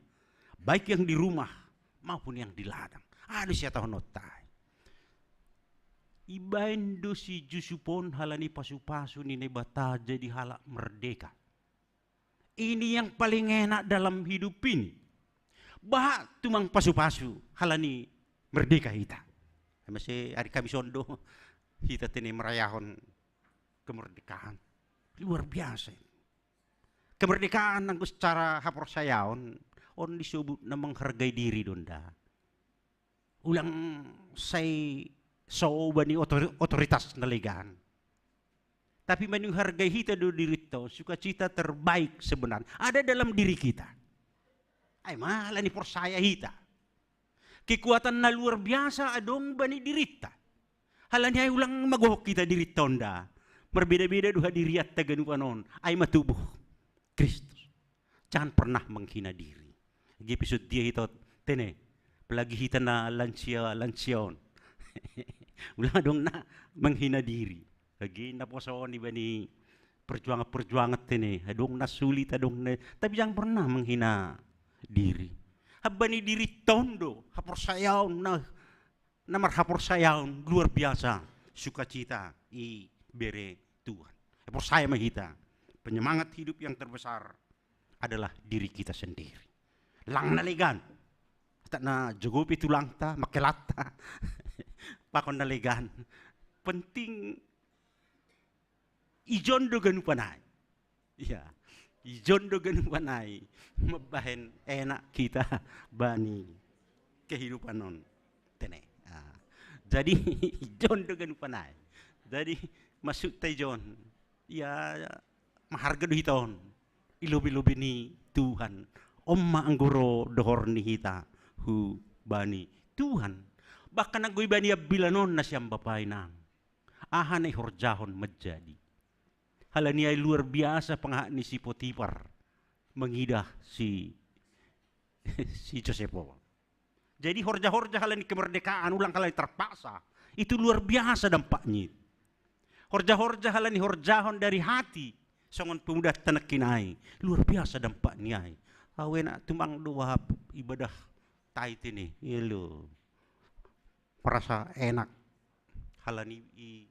baik yang di rumah maupun yang di ladang. Aduh, saya tahu notai. Ibaen do si Yusuf on halani pasu-pasu ni Naibata jadi halak merdeka. Ini yang paling enak dalam hidup ini. Bah tumang pasu-pasu halani merdeka hita. Masi hari Kamis on do hita tene merayahon kemerdekaan. Luar biasa. Kemerdekaan anggo secara haporsayaon on disebut na menghargai diri do nda. Ulang sai so bani otori-, otoritas na legan. Tapi menghargai hita do dirinta on, sukacita terbaik sebenarnya ada dalam diri kita. Ai ma halani porsaya hita. Kekuatan na luar biasa adong bani dirinta. Halani ai ulang magohok hita dirinta on nda. Marbeda-beda do hadirianta ganupan on. Ai ma tubuh Kristus. Jangan pernah menghina diri. Agi episode dia hita tene. Apalagi hita na lansia, lansia on. Ulang adong na menghina diri. Agi na poso on ibani perjuangan-perjuangan tene. Adong na sulit, adong na. Tapi jangan pernah menghina diri. Habani dirinta on do haporsayaon na, na marhaporsayaon luar biasa sukacita ibere Tuhan. Porsaya ma hita, penyemangat hidup yang terbesar adalah diri kita sendiri. Lang na legan. Atak na jogopi tulangta, makelanta. Pakon na legan. Penting ijon do ganupan ai. Iya. Ijon do ganupan ai. Membahen enak kita bani kehidupan on. Tene. Ah. Jadi ijon do ganupan ai. Jadi maksudta ijon. Iya, maharga do hita on. Ilobi-lobi ni Tuhan. On ma anggo ro dohor ni hita hubani Tuhan. Bahkan anggo ibani ambilan on na sian bapa inang. Aha na ihorjahon manjadi. Halani ai luar biasa pangahat ni si Potipar mangidah si, si Josep on. Jadi horja-horja halani kemerdekaan, ulang halani terpaksa. Itu luar biasa dampaknya. Horja-horja halani horjahon dari hati. Songon pemuda tanak kinai. Luar biasa dampaknya ai. Awe nak tumang doa ibadah tai tene. Iya lo. Merasa enak. Halani i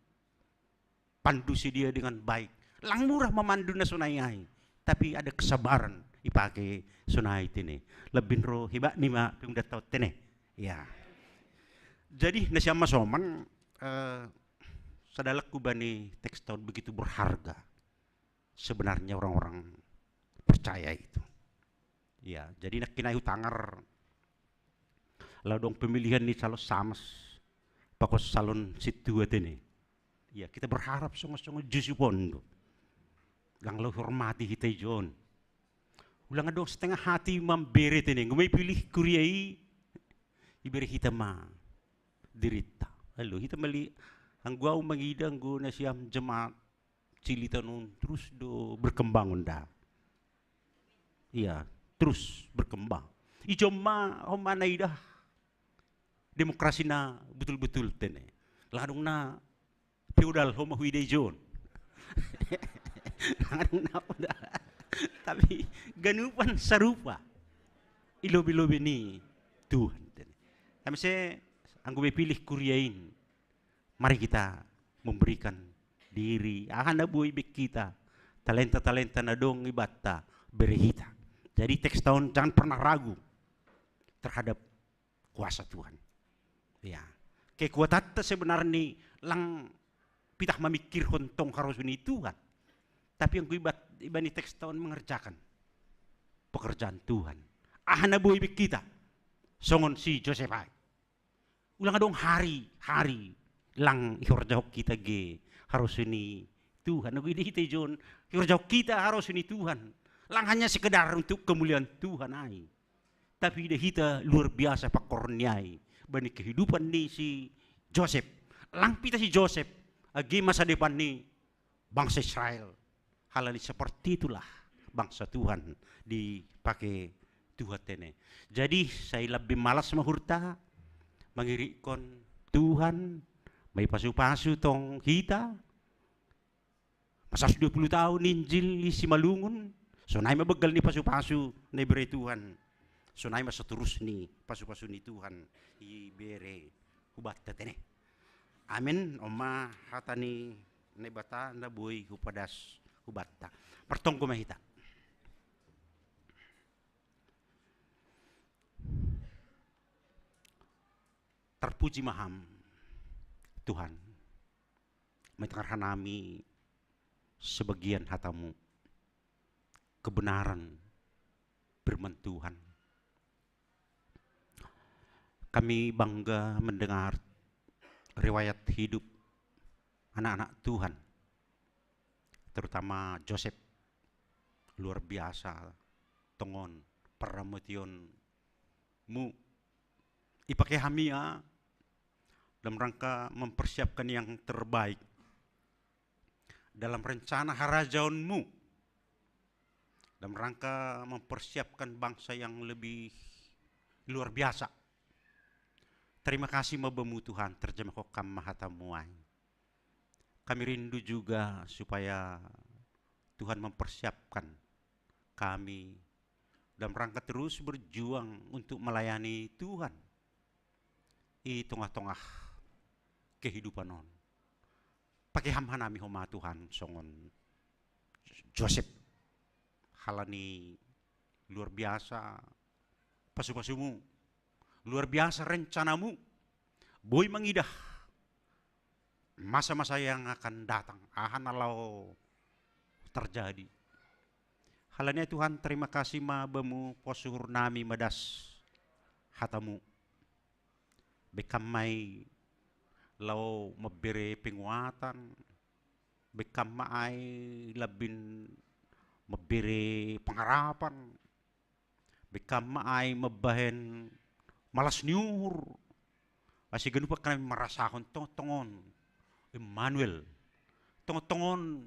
pandu si dia dengan baik. Lang murah mamandu na sonai ai. Tapi ada kesabaran ipake sonai tene. Lebih ro hebat ni ma pemuda tau tene. Ya. Jadi na sian masoman, eh, sadalakku bani teks tau begitu berharga sebenarnya orang-orang percaya itu. Ya, jadi nakkinai hutangar. Lalu dong pemilihan ni calon samas pakon calon sintua tene. Ya, kita berharap songon-songon Josep on do. Lang lo hormati hita ijon. Ulang adong setengah hati mambere tene. Ngomai pilih kuria i ibere hita ma dirinta. Lalu hita mali anggo au mangida anggo na sian jemaat Cilegon on terus do berkembang on da. Iya, terus berkembang. Ijon ma homa na idah Demokrasi na betul-betul tene. Lang adong na feodal ho ma huida i John. Lang adong na feodal. Tapi ganupan sarupa. I lobi-lobi ni Tuhan tene. Kami se anggo be pilih kuria in. Mari kita memberikan diri, aha na boi be hita, talenta-talenta na adong i banta, bere hita. Jadi teks ta on jangan pernah ragu terhadap kuasa Tuhan. Ya. Kekuatanta sebenarni lang pitah mamikirhon tong harosuh ni Tuhan. Tapi anggo ibat, ibani teks ta on mengerjakan pekerjaan Tuhan. Aha na boi be hita, songon si Josep ai. Ulang adong hari, hari lang ihorjahon hita ge harosuh ni Tuhan. Anggo ida hita i John, ihorjahon hita harosuh ni Tuhan. Lang hanya sekedar untuk kemuliaan Tuhan ai. Tapi ida hita luar biasa pangkorhon ni ai. Bani kehidupan ni si Josep. Lang pitah si Josep. Age masa depan ni bangsa Israel. Halani seperti itulah bangsa Tuhan dipake Tuhan tene. Jadi sai lebih malas ma hurta mangirikkon Tuhan, mai pasu-pasu tong hita, ma saratus dua puluh tahun Injil i Simalungun, sonai ma begal ni pasu-pasu na ibere Tuhan. Sonai ma seterus ni pasu-pasu ni Tuhan ibere hubanta tene. Amen. On ma hata ni Naibata na boi hupadas hubanta. Martonggo ma hita. Tarpuji ma Ham, Tuhan. Mai tangar hanami sebagian hatamu, kebenaran firman Tuhan. Kami bangga mendengar riwayat hidup anak-anak Tuhan, terutama Josep. Luar biasa tongon paramotionmu. Ipake Ham ia dalam rangka mempersiapkan yang terbaik dalam rencana harajaonmu, dalam rangka mempersiapkan bangsa yang lebih luar biasa. Terima kasih ma Bamu Tuhan, terjemahkon Ham ma hatamu ai. Kami rindu juga supaya Tuhan mempersiapkan kami dalam rangka terus berjuang untuk melayani Tuhan i tongah-tongah kehidupan on. Pake Ham hanami homa Tuhan songon Josep. Halani luar biasa pasu-pasumu, luar biasa rencanamu. Boi mangidah masa-masa yang akan datang, aha na laho terjadi. Halani ai Tuhan, terima kasih ma Bamu pos uhurnami ma das hatamu. Baen Ham ma i laho mambere penguatan, baen Ham ma ai lambin mambere pengharapan, baen Ham ma ai mambahen malas ni uhur. Asa ganup angka nami marasahon tongon-tongon Immanuel, tongon-tongon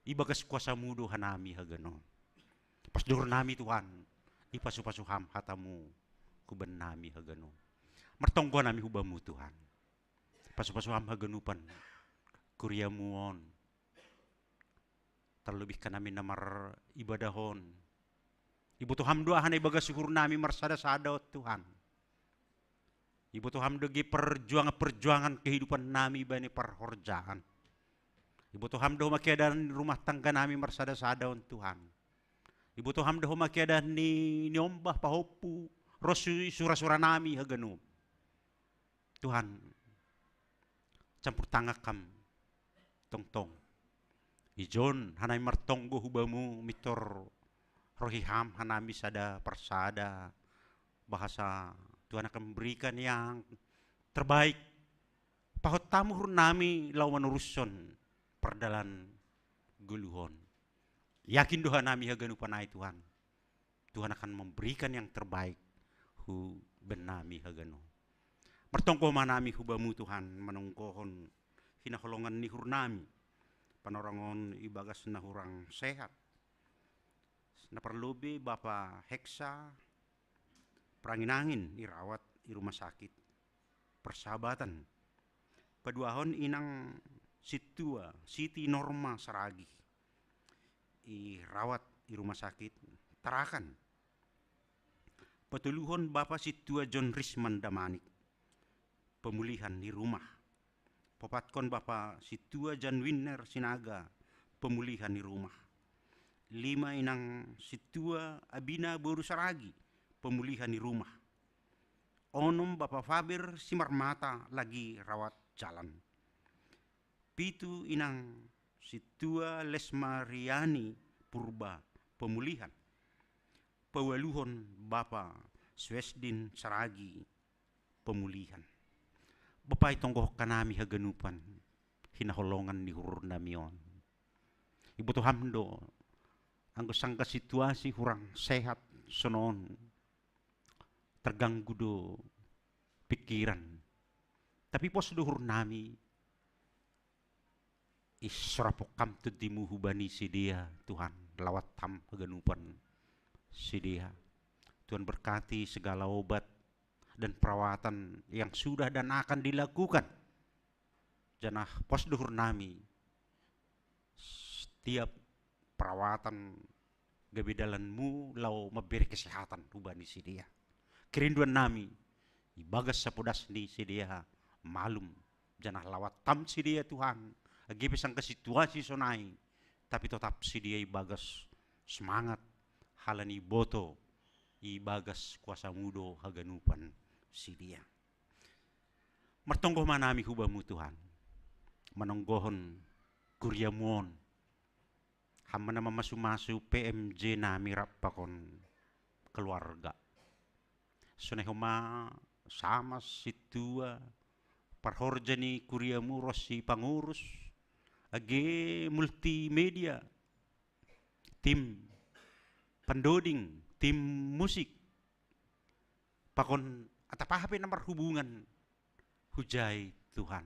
ibagas kuasamu do hanami haganup on. Pos uhurnami Tuhan, ipasu-pasu Ham hatamu hubahen nami haganup on. Martonggo nami hu Bamu Tuhan. Pasu-pasu Ham haganupan kuriamu on. Tarlebih angka nami na maribadahon. Iboto Ham do aha na ibagas uhurnami marsada-sada on Tuhan. Iboto Ham do ge perjuangan-perjuangan kehidupan nami bani parhorjaan. Iboto Ham do homa keadaan rumah tangga nami marsada-sada on Tuhan. Iboto Ham do homa keadaan ni, ni ombah pahompu, ro sura-sura nami haganup. Tuhan, campur tangan Ham tongtong. Ijon hanami martonggo hu Bamu mintor rohi Ham hanami sada parsada, bahasa Tuhan akan memberikan yang terbaik. Pahot Ham uhurnami laho manorushon pardalan goluhon. Yakin do hanami haganupan ai Tuhan. Tuhan akan memberikan yang terbaik hu bennami haganup. Martonggo ma nami hu Bamu Tuhan manonggohon hinaholongan ni uhurnami. Panorangon ibagas na hurang sehat. Na parlobei Bapa Heksa, perangin-angin irawat i rumah sakit. persahabatan. Paduahon inang sintua Siti Norma Saragi, i rawat i rumah sakit Tarakan. Patoluhon Bapa sintua John Risman Damanik, pemulihan i rumah. Paopatkon Bapa sintua Jan Winner Sinaga, pemulihan i rumah. Lima inang sintua Abina boru Saragi, pemulihan i rumah. Onom Bapa Faber Simarmata lagi rawat jalan. Pitu inang sintua Lesmariani Purba, pemulihan. Paualuhon Bapa Swesdin Saragi, pemulihan. Bapa, itonggohon hanami haganupan hinaholongan ni uhurnami on. Iboto Ham do, anggo sangka situasi hurang sehat sonon, terganggu do pikiran. Tapi pos do uhurnami, isorapon Ham tondimu hubani sidea, Tuhan, lawat Ham haganupan sidea. Tuhan, berkati segala obat dan perawatan yang sudah dan akan dilakukan. Janah pos do uhurnami, setiap perawatan gabe dalanmu laho mambere kesehatan hubani sidea. Kerinduannami, ibagas sapodas ni sidea malum, janah lawat Ham sidea, Tuhan, age pe sangka situasi sonai, tapi totap sidea ibagas semangat, halani iboto ibagas kuasamu do haganupan sidea. Martonggo ma hanami hu Bamu, Tuhan, manonggohon kuriamu on. Ham ma na mamasumasu P M J nami rap pakon keluarga. Sonai homa sama sintua parhorja ni kuriamu ronsi pangurus, age multimedia, tim pandoding, tim musik, pakon atap aha pe na marhubungan, hujai Tuhan.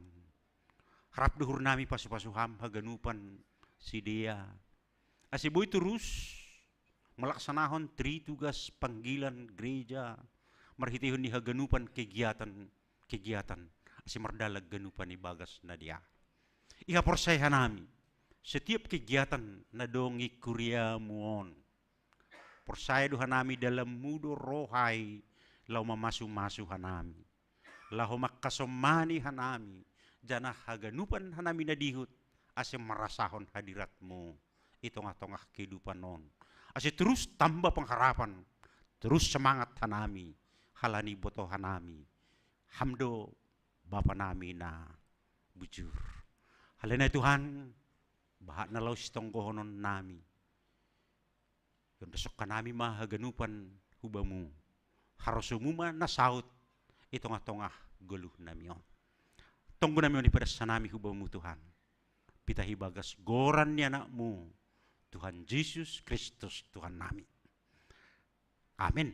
Rap do uhurnami pasupasu Ham haganupan sidea, ase boi torus malaksanahon tritugas panggilan gereja marhiteihon ni haganupan kegiatan-kegiatan, ase mardalan haganupan ibagas na dia. Ihaporsayaon hanami setiap kegiatan na adong i kuriamu on. Porsaya do hanami dalanmu do roha i laho mamasumasu hanami, laho mangkasombani hanami, janah haganupan hanami na dihut, ase marasahon hadiratmu i tongah-tongah kehidupan on. Ase torus tamba pengharapan, torus semangat hanami, halani iboto hanami Ham do Bapa nami na bujur. Halani ai, Tuhan, bahat na laho sitonggohonon nami, iondoskan nami ma haganupan hu Bamu. Harosumu ma na saut i tongah-tongah goluh nami on. Tonggo nami on ipadas hanami hu Bamu, Tuhan, pitah ibagas goran ni Anakmu, Tuhan Jesus Kristus, Tuhan nami. Amin.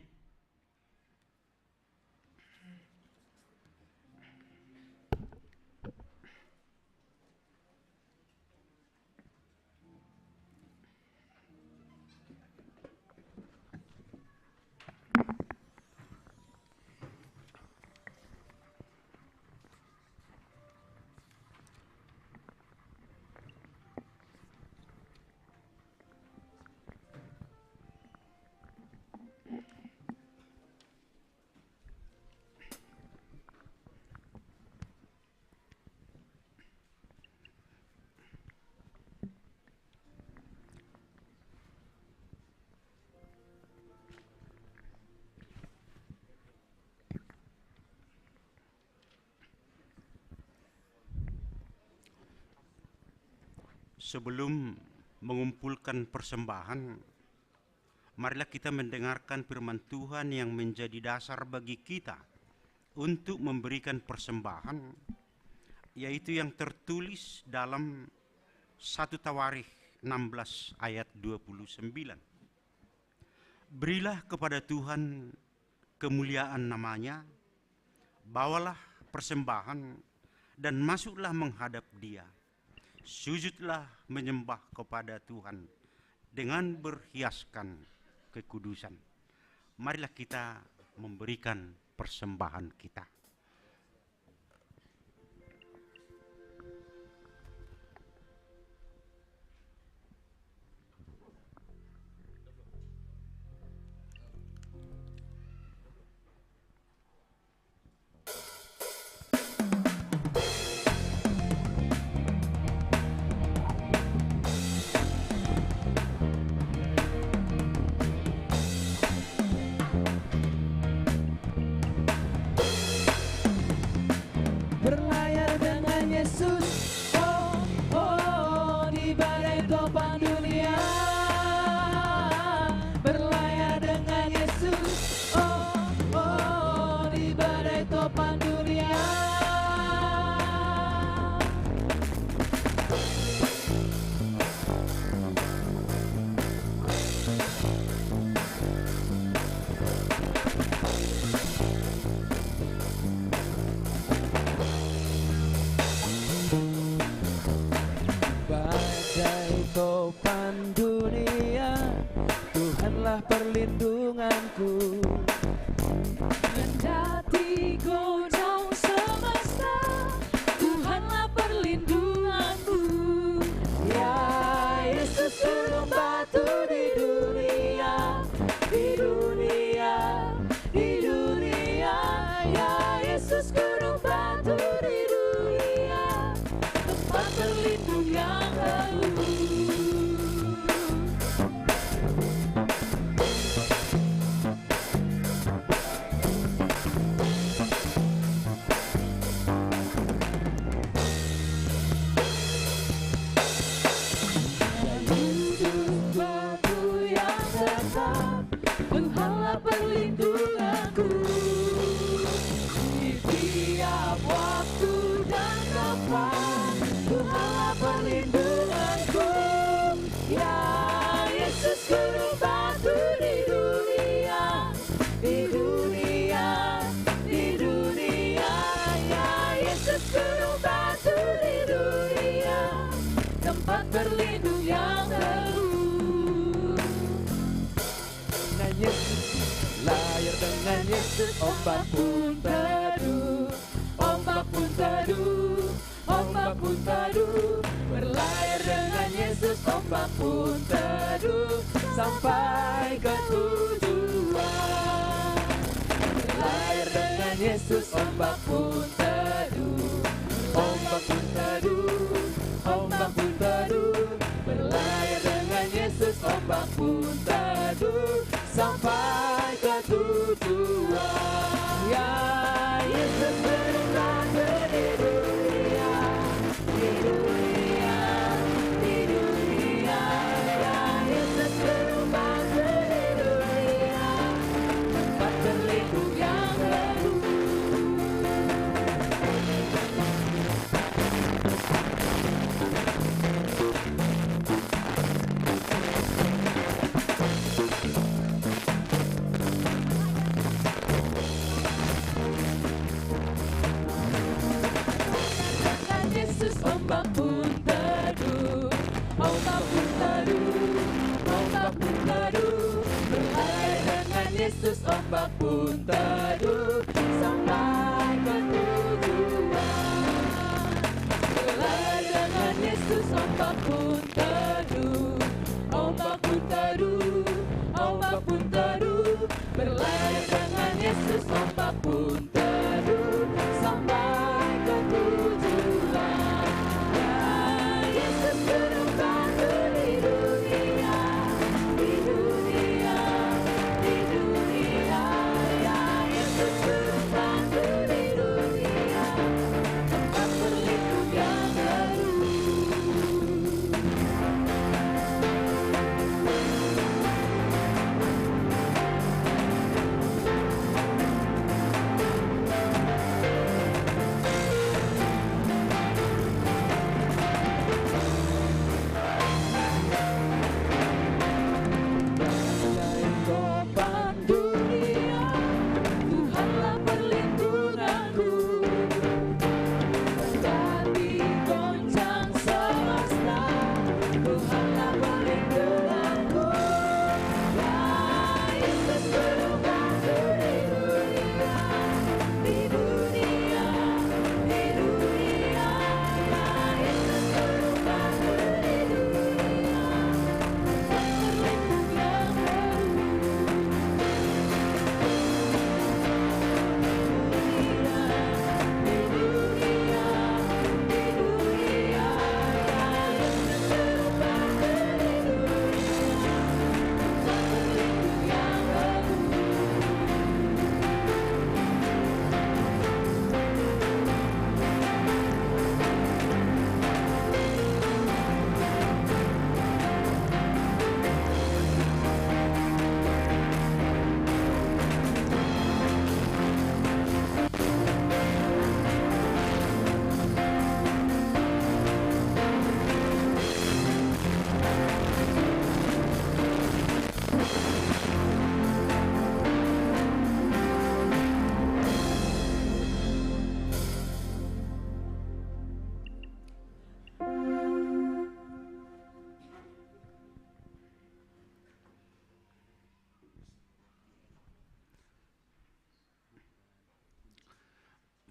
Sebelum mengumpulkan persembahan, marilah kita mendengarkan firman Tuhan yang menjadi dasar bagi kita untuk memberikan persembahan, yaitu yang tertulis dalam satu Tawarikh enam belas ayat dua puluh sembilan. Berilah kepada Tuhan kemuliaan namanya, bawalah persembahan dan masuklah menghadap Dia. Sujudlah menyembah kepada Tuhan dengan berhiaskan kekudusan. Marilah kita memberikan persembahan kita. Perlindunganku. Kendati gunung semesta, Tuhanlah perlindunganku. Ya Yesus, gunung batu di dunia, di dunia, di dunia. Ya Yesus, gunung batu di dunia, tempat berlindung yang teguh. Yesus, batu yang tetap, Tuhanlah perlindunganku. Di tiap waktu dan tempat, Tuhanlah perlindunganku. Ya Yesus, gunung batu di dunia, di dunia, di dunia. Ya Yesus, gunung batu di dunia, tempat berlindung yang teguh. Dengan Yesus, layar dengan Yesus, ombak pun teduh, ombak pun teduh, ombak pun teduh. Berlayar dengan Yesus, ombak pun teduh, sampai ke tujuan. Berlayar dengan Yesus, ombak pun teduh, ombak pun teduh, ombak pun teduh. Berlayar dengan Yesus, ombak pun teduh, sampai ke tujuan. Ya Yesus, berubah di dunia, di dunia, di dunia. Ya Yesus, berubah di dunia, tempat berlindung yang teguh. Dengan Yesus, ombak pun teduh, ombak pun teduh, ombak pun teduh. Berlayar dengan Yesus, ombak pun teduh, sampai ke tujuan. Berlayar dengan Yesus, ombak pun teduh, ombak pun teduh, ombak pun teduh. Berlayar dengan Yesus, ombak pun teduh, sampai ke tujuan. Ya Yesus, gunung batu di dunia, di dunia, di dunia. Ya Yesus, gunung batu di dunia, tempat berlindung yang teduh.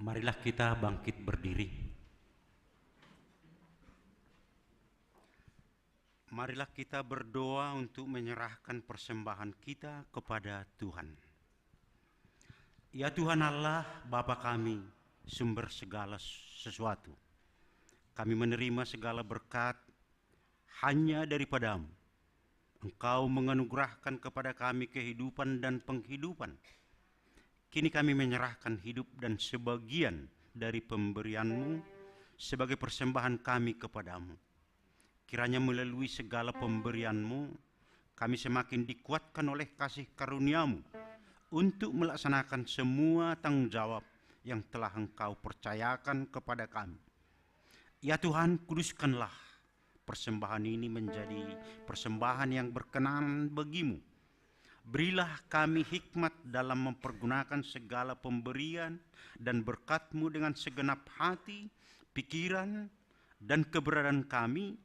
Marilah kita bangkit berdiri. Marilah kita berdoa untuk menyerahkan persembahan kita kepada Tuhan. Ya Tuhan Allah, Bapa kami, sumber segala sesuatu. Kami menerima segala berkat hanya daripada-Mu. Engkau menganugerahkan kepada kami kehidupan dan penghidupan. Kini kami menyerahkan hidup dan sebagian dari pemberian-Mu sebagai persembahan kami kepada-Mu. Kiranya melalui segala pemberian-Mu, kami semakin dikuatkan oleh kasih karunia-Mu untuk melaksanakan semua tanggung jawab yang telah Engkau percayakan kepada kami. Ya Tuhan, kuduskanlah persembahan ini menjadi persembahan yang berkenan bagi-Mu. Berilah kami hikmat dalam mempergunakan segala pemberian dan berkat-Mu dengan segenap hati, pikiran, dan keberadaan kami,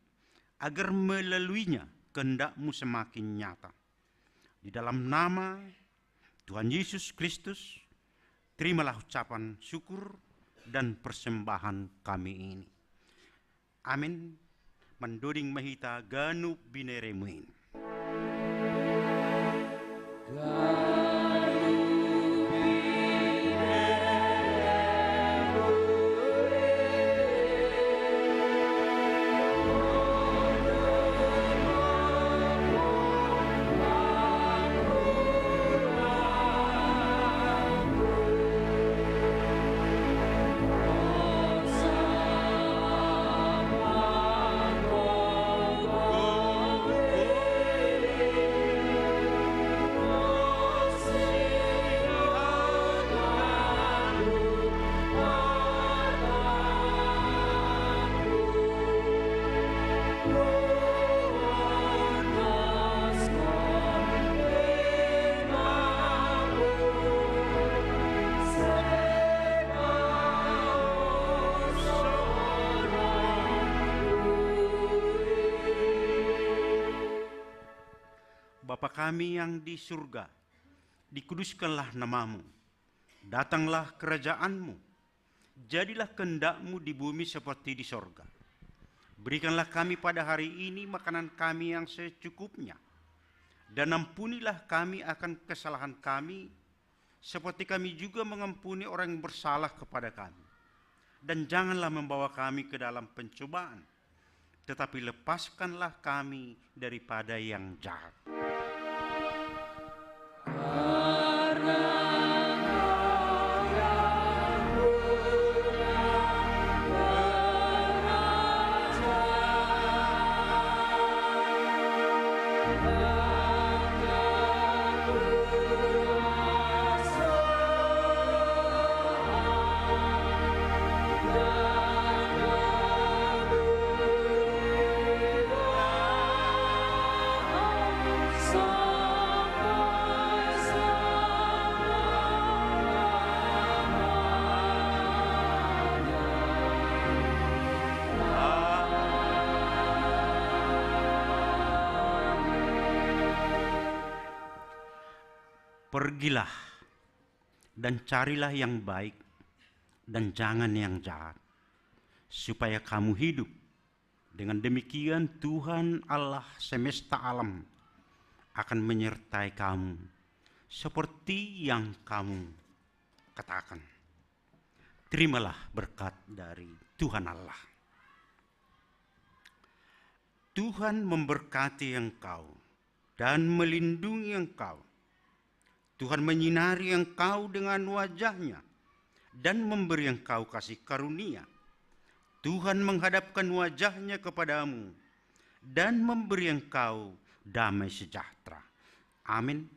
agar melaluinya kehendak-Mu semakin nyata. Di dalam nama Tuhan Yesus Kristus, terimalah ucapan syukur dan persembahan kami ini. Amin. Mandoding mahita ganup bineremuin. Bapa kami yang di surga, dikuduskanlah nama-Mu. Datanglah kerajaan-Mu. Jadilah kehendak-Mu di bumi seperti di sorga. Berikanlah kami pada hari ini makanan kami yang secukupnya. Dan ampunilah kami akan kesalahan kami, seperti kami juga mengampuni orang yang bersalah kepada kami. Dan janganlah membawa kami ke dalam pencobaan, tetapi lepaskanlah kami daripada yang jahat. Pergilah dan carilah yang baik dan jangan yang jahat, supaya kamu hidup. Dengan demikian, Tuhan Allah semesta alam akan menyertai kamu seperti yang kamu katakan. Terimalah berkat dari Tuhan Allah. Tuhan memberkati engkau dan melindungi engkau. Tuhan menyinari engkau dengan wajah-Nya dan memberi engkau kasih karunia. Tuhan menghadapkan wajah-Nya kepadamu dan memberi engkau damai sejahtera. Amin.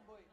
Oi,